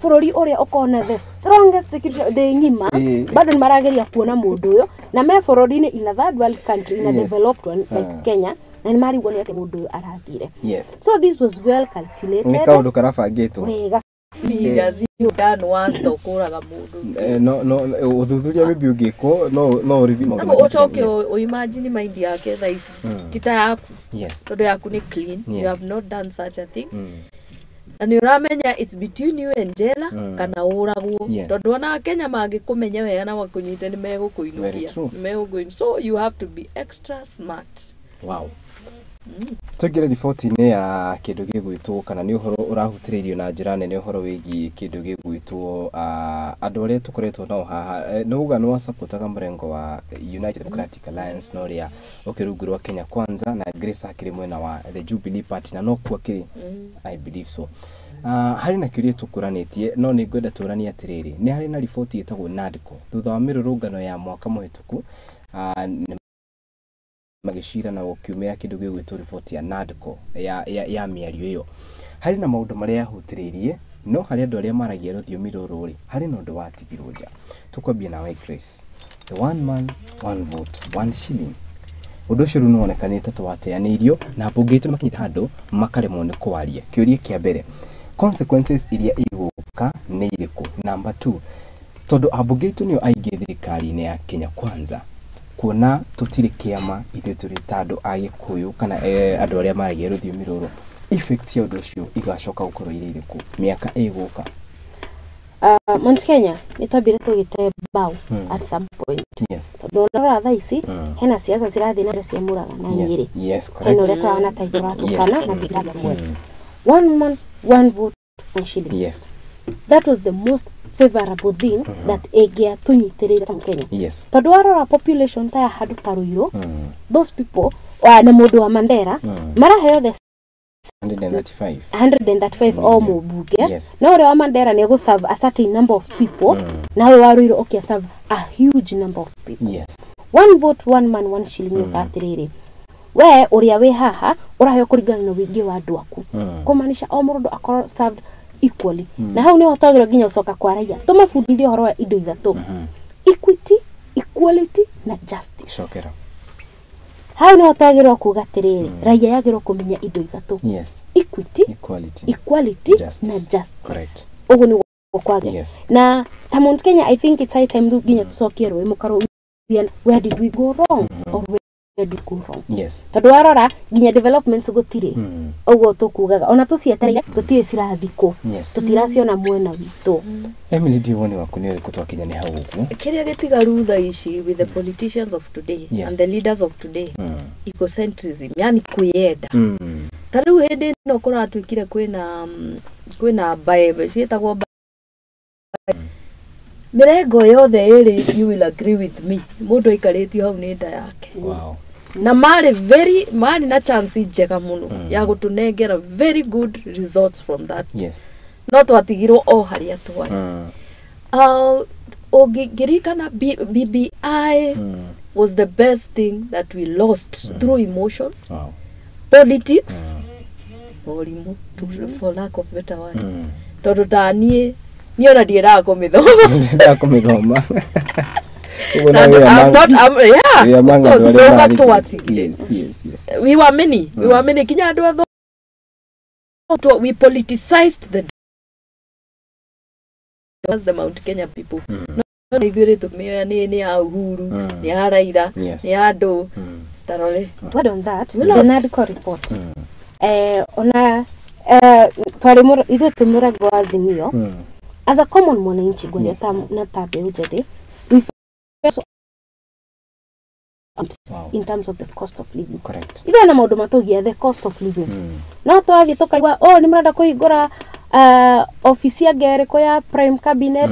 bũrũri ũrĩa ũkorwo the strongest security thĩ ng'ima, bado nĩ marageria kuona mũndũ ũyũ na me bũrũri-inĩ in a third world country, in a developed one like Kenya, na nĩ marigwo nĩ atĩ mũndũ ũyũ arathire. Yes. So this was well calculated. Nĩ kaũndũ karabangĩtwo wega. Figures you done once to kũraga mũndũ. No ũthuthuria maybe ũngĩkwo no review maũndũ. Ũcoke ũimagine mind yake thaa ici ti ta yaku. Yes. Tondũ yaku nĩ clean. Yes. You have not done such a thing. Na nĩ ũramenya it's between you and jela kana ũragwo. Tondũ ona Kenya mangĩkũmenya wega na makũnyite nĩ megũkũinũkia. Nĩ. So you have to be extra smart. Wow. Tũingĩre riboti-inĩ ya kĩndũ gĩgwĩtwo kana nĩ ũhoro ũrahutĩrĩirio na njĩra nene ũhoro wĩgiĩ kĩndũ gĩgwĩtwo andũ arĩa tũkoretwo nao haha nĩ uga nĩ wasapotaga mũrengo wa United Democratic Alliance na ũrĩa ũkĩ rungu rwa Kenya Kwanza na Grace akĩrĩ mwena wa the Jubilee Party na no kuo akĩrĩ, I believe so. Harĩ na kĩũria tũkũranĩtie no nĩ ngwenda tũranie atĩrĩrĩ, nĩ harĩ na riboti ĩtagwo NADCO thutha wa mĩrũrũngano ya mwaka mũhĩtũku magĩcira na gũkiumĩra kĩndũ gĩgwĩtwo riboti ya NADCO ya mĩario ĩyo. Harĩ na maũndũ marĩa yahutĩrĩirie no harĩ andũ arĩa maragia rũthiomi rũrũ rĩ, harĩ na ũndũ watigirwo nja. Tũkwambia nawe Grace. The one man, one vote, one shilling. Ũndũ ũcio rĩu nĩwonekanĩte ta wateanĩirio na mbunge itũ makinyĩte handũ makaremwo nĩ kwaria. Kĩũria kĩa mbere, consequences iria igũka nĩ irĩkũ? Number 2, tondũ ambunge itũ nĩo aingĩ thirikari-inĩ ya Kenya Kwanza, kuona tũtirĩ kĩama ithuĩ tũrĩ ta andũ a Gĩkũyũ kana andũ arĩa maragia rũthiomi rũrũ, effects cia ũndũ ũcio igacoka gũkorwo irĩ irĩkũ mĩaka ĩgũka? Mount Kenya nĩ twambire tũgĩte mbao at some point. Yes. Tondũ ũrora thaa ici hena siasa cirathiĩ na mbere cia Murang'a na Nyĩrĩ. Yes, correct. Hena ũrĩa tũrahana ta tũratũkana na tũrathamwe. One man, one vote, one shilling. Yes. That was the most favorable thing that ĩngĩatũnyitĩrĩire ta Kenya. Yes. Tondũ warora population ta ya handũ ta Ruiru, those people na mũndũ wa Mandera maraheo the 135 135 o mũmbunge. Yes. Na ũrĩa wa Mandera nĩ egũserve a certain number of people, na ũyũ wa Ruiru ũkĩa serve a huge number of people. Yes. One vote, one man, one shilling yoka atĩrĩrĩ, we ũrĩa wĩ haha ũraheo kũringana na ũingĩ wa andũ aku, kũmaanisha o mũndũ akorwo served equally. Na hau nĩho twagĩrĩirwo nginya gũcoka kwa raia tũmabundithie ũhoro wa indo ithatũ, equity, equality na justice. Cokera. Hau nĩho twagĩrĩirwo kuga atĩrĩrĩ, raia yagĩrĩirwo kũmenya indo ithatũ, Yes. equity, equality, equality justice. Na justice. Correct. Ũguo nĩguo kwagĩrĩire. Yes. Na ta Mount Kenya I think it's high time rĩu nginya tũcokie rũĩ mũkaro, where did we go wrong or where did we go wrong? Yes. Tondũ warora nginya developments gũtirĩ, ũguo tũkugaga ona tũcietereire tũtirĩ cirathikũ, Yes. tũtiraciona mwena witũ. Emily, ndiũ woni waku nĩ ũrĩkũ twakinya nĩ hau ũguo? Kĩrĩa gĩtigaru thaa ici with the politicians of today Yes. and the leaders of today, ecocentrism, yani kwĩyenda. Ta rĩu hĩndĩ ĩno kũratuĩkire kwĩna mbae ciĩtagwo mĩrengo yothe ĩrĩ, you will agree with me, mũndũ aikarĩtio hau nĩ nda yake. Wow. Na marĩ very marĩ na chance njega mũno ya gũtũnengera very good results from that. Yes. No twatigirwo o harĩa twarĩ. Ũngĩririkana BBI was the best thing that we lost through emotions, Wow. politics, Ũrimũ, for lack of better word. Tondũ ta niĩ ona ndiendaga kũmĩthoma. Ndiendaga kũmĩthoma. We were many. We were many. Kinya andũ atho. We politicized the Mount Kenya people. No ithuĩ tũmĩoya nĩ ya Uhuru, nĩ ya Raila, nĩ ya andũ. Tarore. To add on that, the NADCO report. Ona twari ithuĩ twĩ mũrengo wa Azimio. As a common mwananchi ngwaria na ta mbeũ njĩthĩ, we so in terms of the cost of living. Correct. Ithuĩ na maũndũ matũgia the cost of living. No twathiĩ tũkaigua oh nĩ mũrenda kũhingũra ofisi ya ngerĩko ya prime cabinet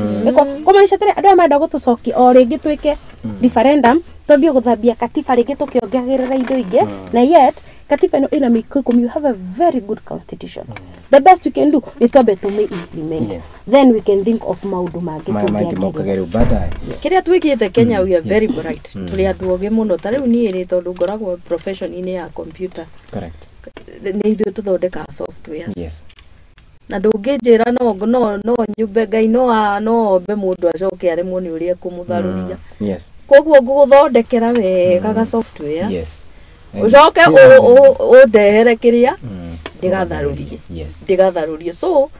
kũmaanisha atĩrĩ andũ aya marenda gũtũcokia o rĩngĩ twĩke referendum twambie gũthambia katiba rĩngĩ tũkĩongagĩrĩra indo ingĩ na yet katiba ĩno ĩna mĩiko ikũmi. You have a very good constitution. The best we can do ni twambe tũmĩ implement. Yes. Then we can think of maũndũ mangĩ tũngĩagĩrĩra. Baadaye. Kĩrĩa twĩkĩte Kenya we are very bright. Tũrĩ andũ ogĩ mũno ta rĩu niĩ rĩ tondũ ngoragwo profession-inĩ ya computer. Correct. Nĩ ithuĩ tũthondekaga softwares. Yes. Na ndũngĩnjĩra no nyumbe Ngai no ombe mũndũ acoke aremwo nĩ ũrĩa ekũmũtharũria. Yes. Koguo ngũgũthondekera wega ga software. Yes. Ucoke ũndehere kĩrĩa ndĩgatharũrie. Yes. Ndĩgatharũrie. So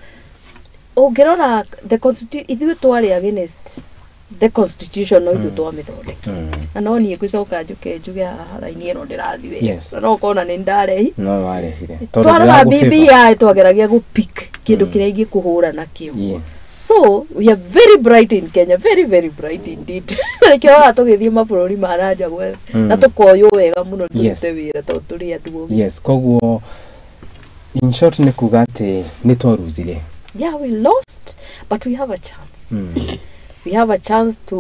ũngĩrora the constitution ithuĩ twarĩ against the constitution no ithuĩ twamĩthondekire. Na no niĩ ngũcoka njuke njuge haha raini ĩno ndĩrathiĩ wega. Na no ũkona nĩ ndarehi. No warehire. Twarora BBI twageragia gũ pick kĩndũ kĩrĩa ingĩkũhũra nakĩo. So we are very bright in Kenya, very very bright indeed. Nĩkĩo haha tũgĩthiĩ mabũrũri ma nanja na tũkoywo wega mũno tũrute wĩra tondũ tũrĩ andũ ogĩ. Yes, koguo in short nĩ kuga atĩ nĩ twaruzire. Yeah, we lost, but we have a chance. We have a chance to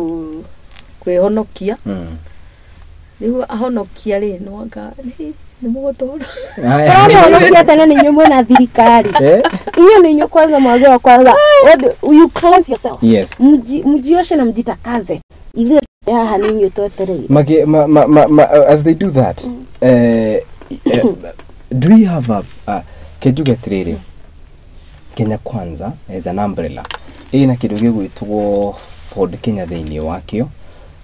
kwĩhonokia. Rĩu ahonokia rĩ no anga nĩ mũgũtũra. Tũrahonokia tene nĩ inyuĩ mwĩna thirikari. Inyuĩ nĩ inyuĩ kwanza mwagĩrĩirwo kwanza you cleanse yourself. Yes. Mjioshe na mjitakaze. Ithuĩ haha nĩ inyuĩ twetereire. As they do that, do we have a kenjuge atĩrĩrĩ Kenya Kwanza as an umbrella ĩna kĩndũ gĩgwĩtwo Ford Kenya thĩinĩ wakĩo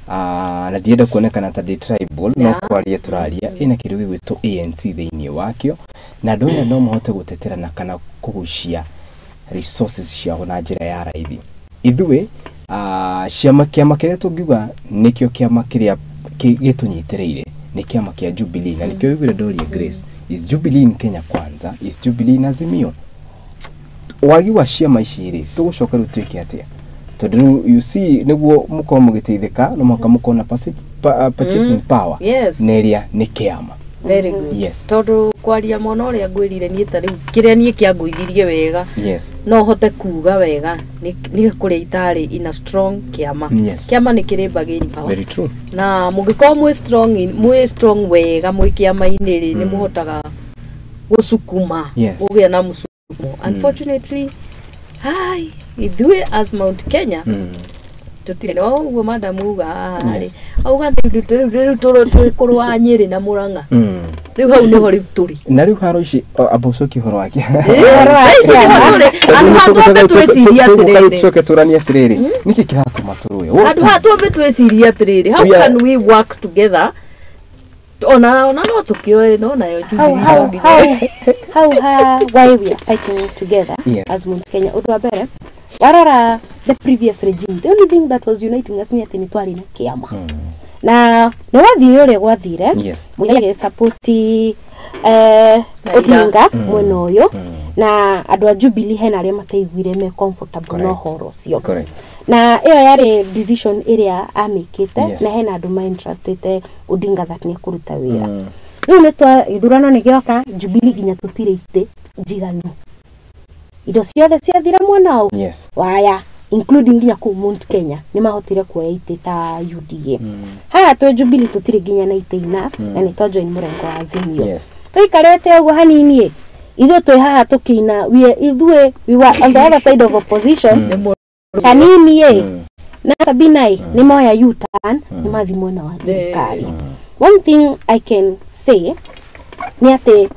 na ndienda kuonekana ta ndĩ tribal no kwaria tũraria ĩna kĩndũ gĩgwĩtwo ANC thĩinĩ wakĩo na andũ aya no mahote gũtetera na kana kũgucia resources ciao na njĩra ya raithi. Ithuĩ kĩama kĩrĩa tũngiuga nĩkĩo kĩama kĩrĩa gĩtũnyitĩrĩire nĩ kĩama kĩa Jubilee na nĩkĩo wĩiguire ndoria Grace is Jubilee in Kenya Kwanza is Jubilee in Azimio. Wagi wa ciama ici rĩ tũgũcoka rĩu twĩke atĩa tondũ rĩu you see nĩguo mũkorwo mũgĩteithĩka no mũhaka mũkorwo na purchasing power. Yes. Na ĩrĩa nĩ kĩama. Very good. Yes. Tondũ kwaria mwana ũrĩa ngwĩrire niĩ ta rĩu kĩrĩa niĩ kĩangũithirie wega. Yes. No hote kuga wega nĩ kũrĩa itarĩ in a strong kĩama. Yes. Kĩama nĩ kĩrĩ bargaining power. Very true. Na mũngĩkorwo mwĩ strong wega mwĩ kĩama-inĩ rĩ nĩ mũhotaga gũcukuma. Yes. Kũgĩa na mũcukumo. Unfortunately, ithuĩ as Mount Kenya tũtirĩ no ũguo madam uga haha rĩ auga rĩu twĩkũrũa Nyĩrĩ na Mũrang'a rĩu hau nĩho rĩu tũrĩ na rĩu haro ici amba ũcokie ũhoro wake handũ ha twambe twĩcirie atĩrĩrĩ tũcoke tũranie atĩrĩrĩ nĩkĩ kĩratũma tũrũe handũ ha twambe twĩcirie atĩrĩrĩ how can we work together ona no tũkĩoe no nayo how why we are fighting together. Yes. As Mount Kenya ũndũ wa mbere warora the previous regime the only thing that was uniting us ni atĩ nĩ twarĩ na kĩama na nĩ wathire ũrĩa gwathire. Yes. Mũigai support Odinga mwena ũyũ na andũ a Jubilee hena arĩa mataiguire me comfortable na ũhoro ũcio. Correct. Na ĩyo yarĩ decision ĩrĩa amĩkĩte. Yes. Na hena andũ ma interestĩte Odinga that nĩ ekũruta wĩra. Rĩu nĩ twa ithurano nĩ gĩoka Jubilee nginya tũtirĩ itĩ njiganu indo ciothe ciathira mwena ũyũ. Yes. Waya including nginya kũu Mount Kenya nĩ mahotire kuoya itĩ ta UDA. Haha twĩ Jubilee tũtirĩ nginya na itĩ enough na nĩ twa join mũrengo wa Azimio. Yes. Tũikarĩte ũguo hanini ithuĩ twĩ haha tũkĩina ithuĩ we were on the other side of opposition hanini na Sabina nĩ moya U-turn nĩ mathi mwena wa thirikari. One thing I can say nĩ atĩ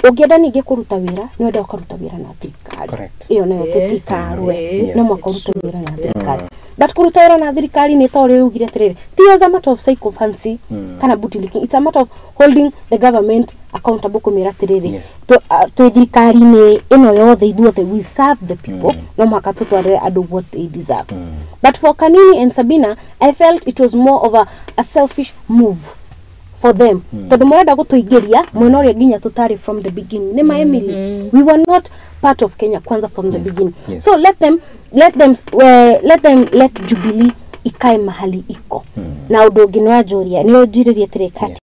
Ũngĩenda ningĩ kũruta wĩra nĩ wenda ũkaruta wĩra na thirikari. Ĩyo nayo tũtikarwe, no mũhaka ũrute wĩra na thirikari. But kũruta wĩra na thirikari nĩ ta ũrĩa ugire atĩrĩrĩ, ti as a matter of sycophancy kana bootlicking, it's a matter of holding the government accountable, kũmĩra atĩrĩrĩ, twĩ thirikari-inĩ ĩno yothe ithuothe we serve the people, no mũhaka tũtwarĩre andũ what they deserve. But for Kanini and Sabina, I felt it was more of a selfish move for them. Tondũ marenda gũtũingĩria mwena ũrĩa nginya tũtarĩ from the beginning. Nĩ ma Emily, we were not part of Kenya Kwanza from the beginning. So let them let Jubilee ikae mahali iko. Na ũndũ ũngĩ nĩ wanjũria, nĩ ũnjirĩrie atĩrĩ kati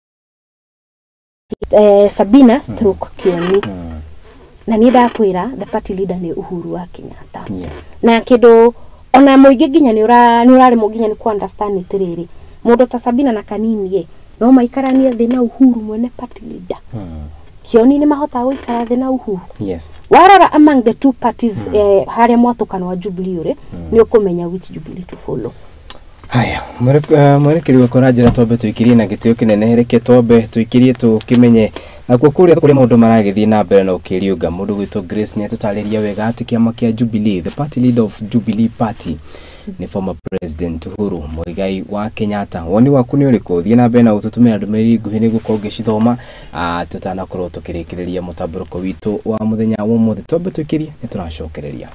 Sabina stroke Kioni. Na niĩ ndakwĩra the party leader nĩ Uhuru wa Kenyatta. Na kĩndũ ona mũingĩ nginya nĩ ũraremwo nginya nĩ ku understand atĩrĩrĩ, mũndũ ta Sabina na Kanini no maikaranie thĩ na Uhuru mwene party leader. Kioni nĩ mahotaga gũikara thĩ na Uhuru. Warora among the two parties harĩa mwatũkano wa Jubilee ũrĩ, nĩ ũkũmenya which Jubilee to follow. Haya, mwerekeri wakwa ũranjĩra twambe tũikirie na gĩtĩo kĩnene, reke twambe tũikirie tũkĩmenye nakuo kũrĩa kũrĩa maũndũ maragĩthiĩ na mbere na ũkĩriũnga. Mũndũ gwĩtwo Grace nĩ atũtarĩria wega atĩ kĩama kĩa Jubilee, the party leader of Jubilee Party nĩ former president Uhuru Muigai wa Kenyatta. Woni waku nĩ ũrĩkũ? Thiĩ na mbere na gũtũtũmĩra ndũmĩrĩri nguhĩ nĩguo ũkorwo ũgĩcithoma tũtanakorwo tũkĩrĩkĩrĩria mũtambũrũko witũ wa mũthenya wa ũmũthĩ. Twambe tũikirie nĩ tũracokereria.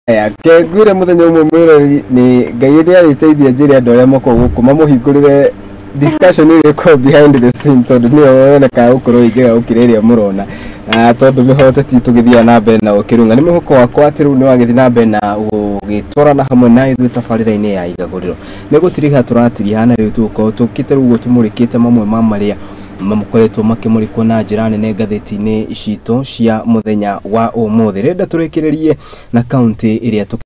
Aya, ke ngwire muthenya umwe mwiroreri ni Ngai nĩ arĩteithia njĩre andũ arĩa makoragwo gũkũ mamũhingũrĩre discussion ĩrĩa ĩkoragwo behind the scene, tondũ nĩyo yonekaga gũkorwo ĩ njega gũkĩra ĩrĩa mũrona. Tondũ mĩhoteti tũgĩthiaga na mbere na ũkĩrunga nĩ mwĩhoko wakwa atĩ rĩu nĩ wagĩthiĩ na mbere na gũgĩtwarana hamwe na ithuĩ tabarĩra-inĩ ya igagũrĩro. Nĩ gũtiriha tũratiriha na rĩu tũgũkorwo tũkĩte rĩu ũguo tũmũrĩkĩte mamwe ma marĩa makoretwo makĩmũrĩkwo na njĩra nene ngathĩti-inĩ citũ cia mũthenya wa ũmũthĩ. Renda tũrĩkĩrĩrie na kaunti ĩrĩa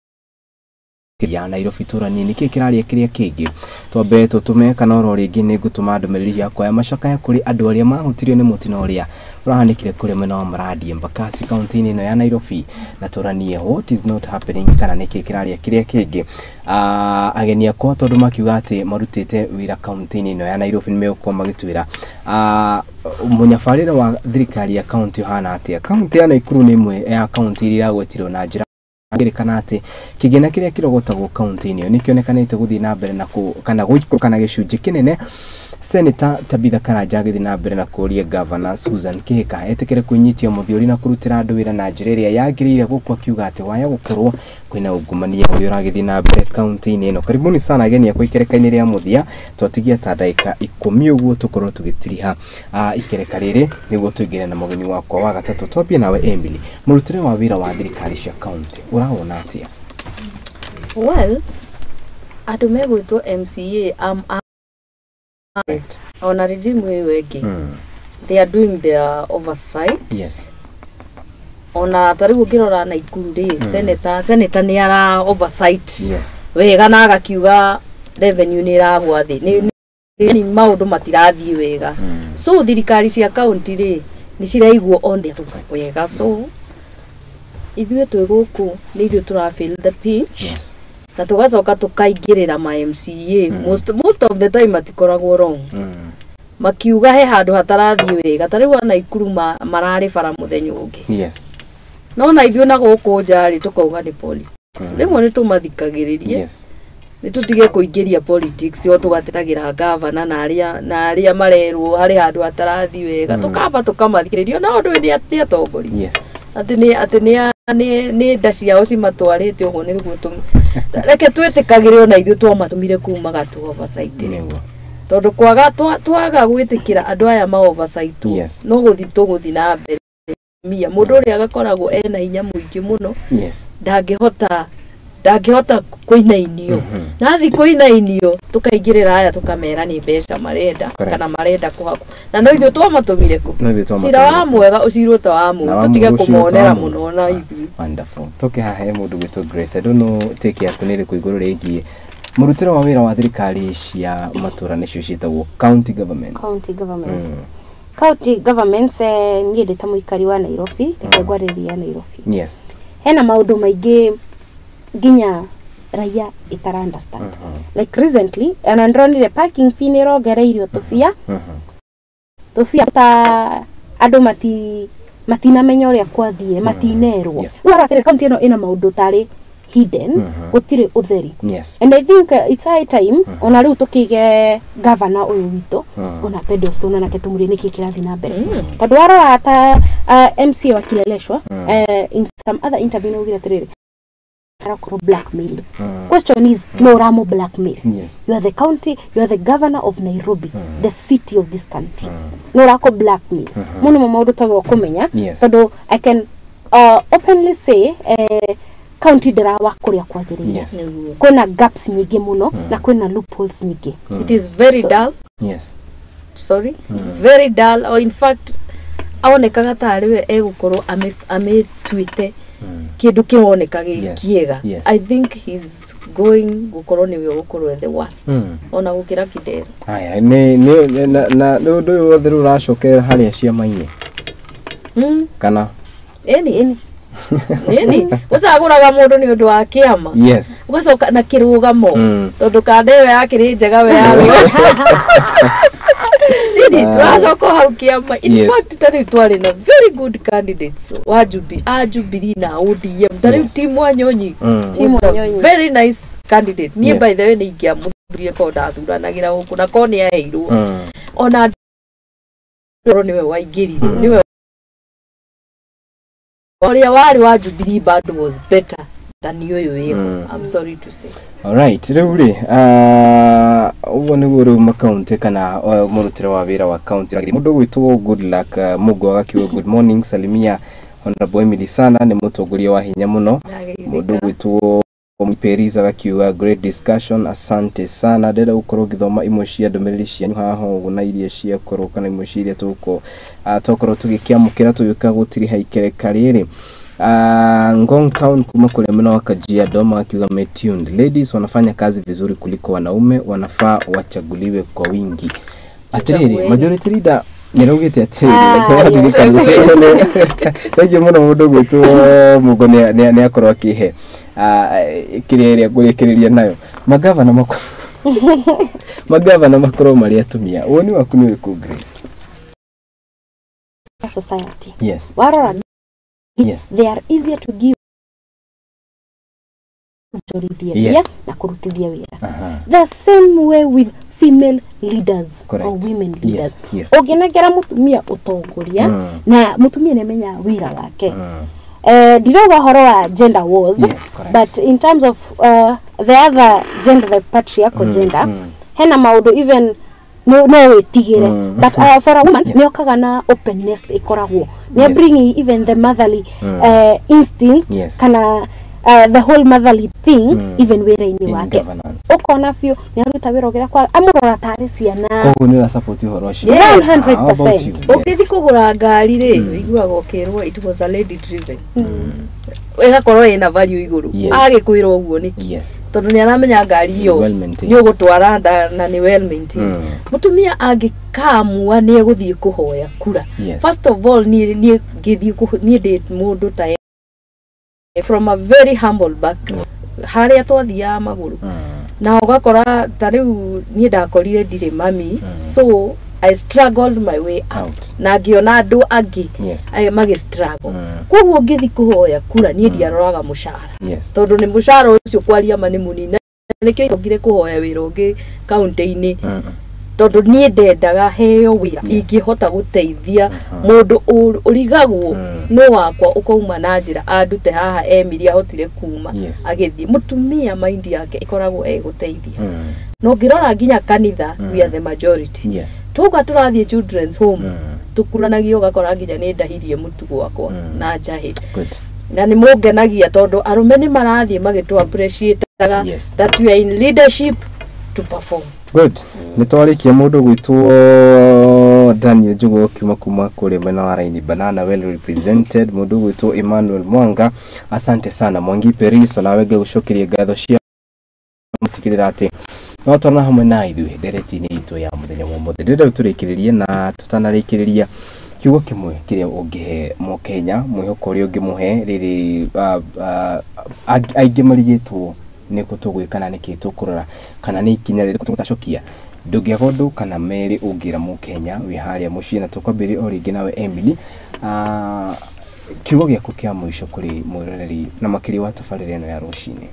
ya Nairobi tũranie nĩkĩ kĩraria kĩrĩa kĩngĩ twambe tũtũme kana oro rĩngĩ nĩ ngũtũma ndũmĩrĩri yakwa ya macakaya kũrĩ andũ arĩa mahutirio nĩ mũtino ũrĩa ũrahanĩkire kũrĩa mwena wa Maradi Embakasi kaunti-inĩ ĩno ya Nairobi, na tũranie what is not happening kana nĩkĩ kĩraria kĩrĩa kĩngĩ. Ageni akwa tondũ makiuga atĩ marutĩte wĩra kaunti-inĩ ĩno ya Nairobi nĩ megũkorwo magĩtwĩra mũnyabarĩre wa thirikari ya kaunti ũhana atĩa. Kaunti ya Nakuru nĩ ĩmwe ya kaunti iria iragwetirwo na njĩra ngĩrĩkana atĩ kĩgĩna kĩrĩa kĩrogotagwo kaunti-inĩ ĩyo nĩkĩonekanĩte gũthiĩ na mbere na kana gũikũrũka na gĩcunjĩ kĩnene. Senator Tabitha Karanja agĩthiĩ na mbere na kũũria Governor Susan Kihika etĩkĩre kwĩnyitia mũthiori na kũrutĩra andũ wĩra na njĩra ĩrĩa yagĩrĩire, gũkũ akiuga atĩ waya gũkorwo kwĩna ungumania ũrĩa ũragĩthiĩ na mbere kaunti-inĩ ĩno. Karibuni sana ageni akwa ikereka-inĩ rĩa mũthia, twatigia ta ndagĩka 10 ũguo tũkorwo tũgĩtiriha ikereka rĩrĩ nĩguo tũingĩre na mũgeni wakwa wa gatatũ. Twambie nawe Emily, mũrutĩre wa wĩra wa thirikari cia kaunti ũrawona atĩa? Well, andũ megwĩtwo MCA ona regime ĩyo ĩngĩ, they are doing their oversight. Ona ta rĩu ũngĩrora Nakuru rĩ, senator nĩ ara oversight wega na agakiuga revenue nĩ ĩragwa thĩ, nĩ maũndũ matirathiĩ wega. So thirikari cia kaunti rĩ nĩ ciraigwo on their toes wega, so ithuĩ twĩ gũkũ nĩ ithuĩ tũra feel the pinch. Na tũgacoka tũkaingĩrĩra ma MCA. Most of the time matikoragwo wrong makiuga he handũ hatarathiĩ wega. Ta rĩu a Nakuru mararĩ bara mũthenya ũngĩ. No na ithuĩ na gũkũ nja rĩ tũkauga nĩ politics. Rĩmwe nĩ tũmathikagĩrĩrie. Nĩ tũtige kũingĩria politics o tũgatetagĩra gavana na arĩa marerwo harĩ handũ hatarathiĩ wega. Tũkamba tũkamathikĩrĩria na ũndũ nĩ atongoria. Atĩ nĩ nda ciao cimatwarĩte ũguo nĩguo reke twĩtĩkagĩre ona ithuĩ twamatũmire kũu magatũ oversight. Tondũ kwaga twaga gwĩtĩkĩra andũ aya ma oversight no gũthiĩ tũgũthiĩ na mbere mia mũndũ ũrĩa agakoragwo ena hinya mũingĩ mũno. Ndangĩhota kũinainio. Na athi kũinainio tũkaingĩrĩra aya tũkamera nĩ mbeca marenda kana marenda kũhakwo. Na no ithuĩ twamatũmire kũ. Cira wa mwega ũcirwo ta wa mũũru, tũtige kũmonera mũno na ithuĩ. Wonderful. Tũke haha he mũndũ gwĩtwo Grace. I don't know take yaku nĩ ĩrĩkũ igũrũ rĩgiĩ mũrutĩre wa wĩra wa thirikari cia matũra nĩcio ciĩtagwo county governments. County governments. County governments niĩ ndĩ ta mũikari wa Nairobi, reke ngwarĩrie Nairobi. Hena maũndũ maingĩ nginya raia itara understand. Like recently, ona ndronire parking fee nĩ ĩrongereirio tũbia. Tũbia ta andũ matinamenya ũrĩa kwathire, matinerwo. Rĩu atĩrĩ county ĩno ĩna maũndũ tarĩ hidden, gũtirĩ ũtheri. And I think it's high time ona rĩu tũkĩige governor ũyũ witũ ona pedestal nake tũmũrie nĩkĩ kĩrathiĩ na mbere. Tondũ warora ta MCA wa Kileleshwa in some other interview nĩaugire atĩrĩrĩ arakorwo blackmail. Question is, no ramo blackmail. You are the county, you are the governor of Nairobi, the city of this country. No rako blackmail. Muno maũndũ twagĩrĩirwo kũmenya tondũ I can openly say county ndĩrawa kũrĩa kwagĩrĩire. Kwĩna gaps nyingĩ mũno na kwĩna loopholes nyingĩ. It is very dull. Sorry. Very dull. Or in fact aonekaga tarĩ we egũkorwo amĩtuĩte kĩndũ kĩroneka gĩ kĩega. I think he's going gũkorwo nĩwe ũgũkorwo the worst. Ona gũkĩra Kidero. Aya nĩ na ũndũ ũyũ wothe rĩu ũracokerera harĩa ciama-inĩ. Kana Ĩni. Ĩni ũcagũraga mũndũ nĩ ũndũ wa kĩama. Ũgacoka na kĩrũgamo. Tondũ kanda ĩyo yakĩrĩ njega we yarũga. Nini tũracoka hau kĩama. In fact ta rĩu twarĩ na very good candidates wa Jubilee na ODM. Ta rĩu Tim Wanyonyi very nice candidate. Niĩ by the way nĩ ingĩamũthurie korwo ndathuranagĩra gũkũ na korwo nĩ aheirwo. Ona nĩwe waingĩrire nĩwe ũrĩa warĩ wa Jubilee bado was better. Than ũyũ wĩho. I'm sorry to say. Alright, rĩu rĩ, ũguo nĩguo rĩu makaunti kana mũrutĩre wa wĩra wa kaunti. Mũndũ ũgwĩtwo Good Luck Mugo agakiuga good morning, salimia Honorable Emily sana, nĩ mũtongoria wa hinya mũno. Mũndũ ũgwĩtwo Peris agakiuga great discussion, asante sana. Ndĩrenda gũkorwo ngĩthoma imwe cia ndũmĩrĩri cianyu haha ũguo na iria ciakorwo kana imwe cia iria tũkorwo tũgĩkĩamũkĩra tũgĩũka gũtiriha ikereka rĩrĩ. Ngong Town kuma kule mwena wa Kajiado akiuga tuned. Ladies wanafanya kazi vizuri kuliko wanaume, wanafaa wachaguliwe kwa wingi. Atiriri, majority leader nĩraugĩte atĩrĩrĩ, thengiũ mũno mũndũ gwĩtwo Mugo nĩ akorwo akĩhe kĩrĩa ĩrĩa ngũrĩkĩrĩria nayo. Magavana makorwo marĩ atumia. Woni waku nĩ ũrĩkũ, Grace? Society. Yes. Warora. Yes. They are easier to give yes. na kurutithia wira. The same way with female leaders. Correct. Or women leaders. Yes. Ũngĩnengera mũtumia ũtongoria na mũtumia nĩamenya wĩra wake. Ndirauga ũhoro wa gender wars, yes, but in terms of the other gender, the patriarchal gender, hena maũndũ even no wĩtigĩre, but for a woman nĩ okaga na openness ĩkoragwo nĩ bringing even the motherly instinct, yes, kana the whole motherly thing even wĩra-inĩ wake ũkona biũ nĩ aruta wĩra ũgĩra kwa amũrora tarĩ ciana. Koguo nĩ ũra-support ũhoro ũcio? 100%. Ũngĩthiĩ kũgũra ngari rĩ, ũiguaga ũkĩrwo it was a lady driven, ĩgakorwo ĩna value igũrũ. Agĩkwĩra ũguo nĩkĩ? Tondũ nĩ aramenya ngari ĩyo nĩ ũgũtwara na nĩ well maintained. Mũtumia angĩkamua nĩ egũthiĩ kũhoya kura, first of all niĩ ngĩthiĩ niĩ ndĩ mũndũ ta from a very humble background, harĩa twathiaga magũrũ na ũgakora ta rĩu niĩ ndakorire ndirĩ mami, so I struggled my way out na ngĩona andũ angĩ magĩ struggle. Koguo ngĩthiĩ kũhoya kura niĩ ndiaroraga mũcara, tondũ nĩ mũcara ũcio kwaria ma nĩ mũnini, nĩkĩo ngire kũhoya wĩra ũngĩ kaunti-inĩ, tondũ niĩ ndendaga heo wĩra ingĩhota gũteithia mũndũ ũrigagwo no wakwa ũkauma na njĩra andute haha Emily ahotire kuma agĩthiĩ. Mũtumia mind yake ĩkoragwo ĩgũteithia. No ngĩrora nginya kanitha, we are the majority. Tuga tũrathiĩ children's home tũkuranagio ũgakora nginya nĩ ndahirie mũtu gwakwa na njahĩ. Na nĩ mũngenagia tondũ arũme nĩ marathiĩ magĩtũ appreciate-aga that we are in leadership to perform. Good. Nĩ twarĩkia mũndũ gwĩtwo Daniel Njugu kiuma kuma kũrĩa mwena wa Raini Banana, well represented. Mũndũ gwĩtwo Emmanuel Mwanga, asante sana. Mwangi Periso nawe ngĩgũcokeria ngatho cia mũtigĩrĩra atĩ no twana hamwe na ithuĩ ndereti-inĩ itũ ya mũthenya wa ũmũthĩ. Ndĩrenda rĩu tũrĩkĩrĩrie na tũtanarĩkĩrĩria kiugo kĩmwe kĩrĩa ũngĩhe mũkenya, mwĩhoko ũrĩa ũngĩmũhe rĩrĩ aingĩ marigĩtwo nĩ kũ tũgwĩka na nĩkĩ tũkũrora kana nĩ ikinya rĩrĩkũ tũgũtacokia. Ndũngĩaga ũndũ kana merĩ ũngĩra mũkenya wĩ harĩa mũciĩ, na tũkwambĩrĩria o rĩngĩ nawe Emily, kiugo gĩaku kĩa mũico kũrĩ mwĩroreri na makĩria wa tabarĩra ĩno ya rũcinĩ.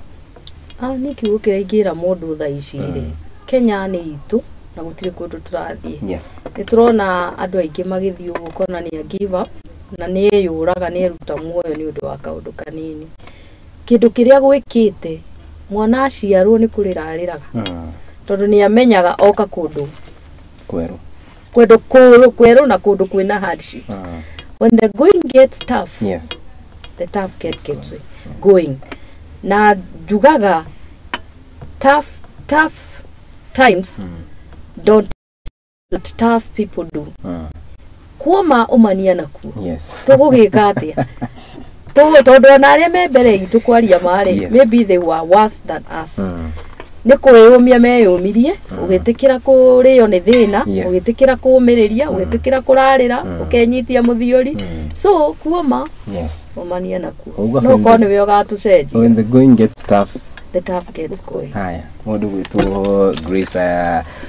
Nĩ kiugo kĩrĩa ingĩra mũndũ thaa ici rĩ, Kenya nĩ itũ na gũtirĩ kũndũ tũrathiĩ. Nĩ tũrona andũ aingĩ magĩthiĩ ũguo ũkona nĩ a give up na nĩ eyũraga nĩ eruta muoyo nĩ ũndũ wa kaũndũ kanini. Kĩndũ kĩrĩa gwĩkĩte mwana aciarwo nĩ kũrĩra arĩraga, tondũ nĩ amenyaga oka kũndũ kwerũ kwerũ na kũndũ kwĩna hardships. When the going gets tough, the tough gets going. Na njugaga tough times don't let tough people do. Kuoma ũmania nakuo tũgũgĩka atĩa? Tondũ ona arĩa me mbere itũ kwaria marĩ, maybe they were worse than us. Nĩ kwĩyũmia meyũmirie, ũgĩtĩkĩra kũrĩo nĩ thĩna, ũgĩtĩkĩra kũũmĩrĩria, ũgĩtĩkĩra kũrarĩra, ũkenyitia mũthiori. So kuoma ũmania nakuo, no korwo nĩwe ũgatũcenjia. When the going gets tough, the tough gets going. Haya, mũndũ gwĩtwo Grace,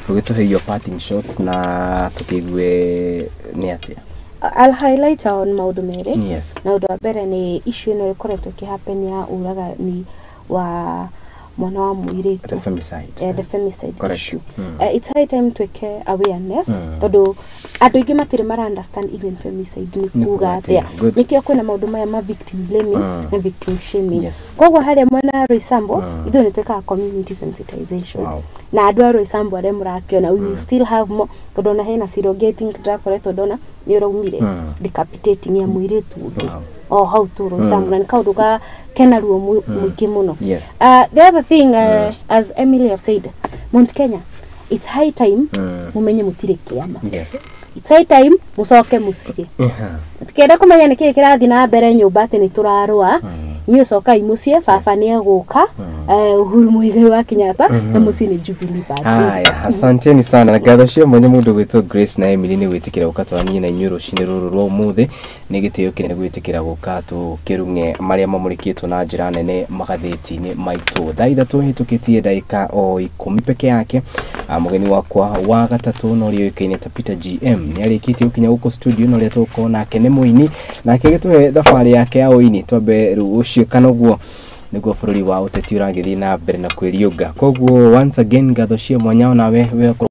ũgĩtũhe your parting shot na tũkĩigue nĩ atĩa. I'll highlight on maũndũ merĩ. Yes. Na ũndũ wa mbere nĩ issue ĩno ĩkoretwo ĩkĩhappen ya ũragani wa Mwana wa mũirĩtu. The femicide. The femicide Correct. issue. It's high time twĩke awareness tondũ andũ aingĩ matirĩ mara understand even femicide nĩ Nĩ kuga kuga atĩa. atĩa. Good. Nĩkĩo kwĩna maũndũ maya ma victim blaming na victim shaming. Yes. Koguo harĩa mwena wa Roysambu ithuĩ nĩ twĩkaga community sensitization na andũ a Roysambu arĩa mũrakĩona, we will still have more, tondũ ona hena Ciro I think ndĩrakoretwo ndona nĩ ũraumire decapitating ya mũirĩtu ũngĩ o hau tu Roysambu, na nĩ kaũndũ ga kena ruo mũingĩ mũno. Yes. The other thing, as Emily have said, Mount Kenya, it's high time mumenye mutirĩ kĩama. Yes. It's high time mucoke mũciĩ. Tikenda kũmenya nĩkĩĩ kĩrathiĩ na mbere nyũmba atĩ nĩ tũrarũa. Inyuĩ cokai mũciĩ, baba nĩ egũka, Uhuru Muigai wa Kenyatta, na mũciĩ nĩ Jubilee Party. Haya, asanteni sana na ngatho cia mwanya mũndũ gwĩtwo Grace na Emily nĩ gwĩtĩkĩra gũka twaranie na inyuĩ rũcinĩ rũrũ rwa ũmũthĩ. Nĩ gĩtĩo kĩnene gwĩtĩkĩra gũka tũkĩrung'e marĩa mamũrĩkĩtwo na njĩra nene magathĩti-inĩ maitũ. Thaa 3 hĩtũkĩtie ndagĩka o 10 peke yake. Mũgeni wakwa wa gatatũ na ũrĩa ũĩkaine ta Peter GM nĩ arĩkĩtie gũkinya gũkũ studio, na ũrĩa tũgũkorwo nake nĩ mũini, nake agĩtũhe thabarĩ yake ya ũini. Twambe rĩu ũcio kana ũguo nĩguo bũrũri wa ũteti ũragĩthiĩ na mbere na kwĩriũnga. Koguo once again ngatho cia mwanya onawe we.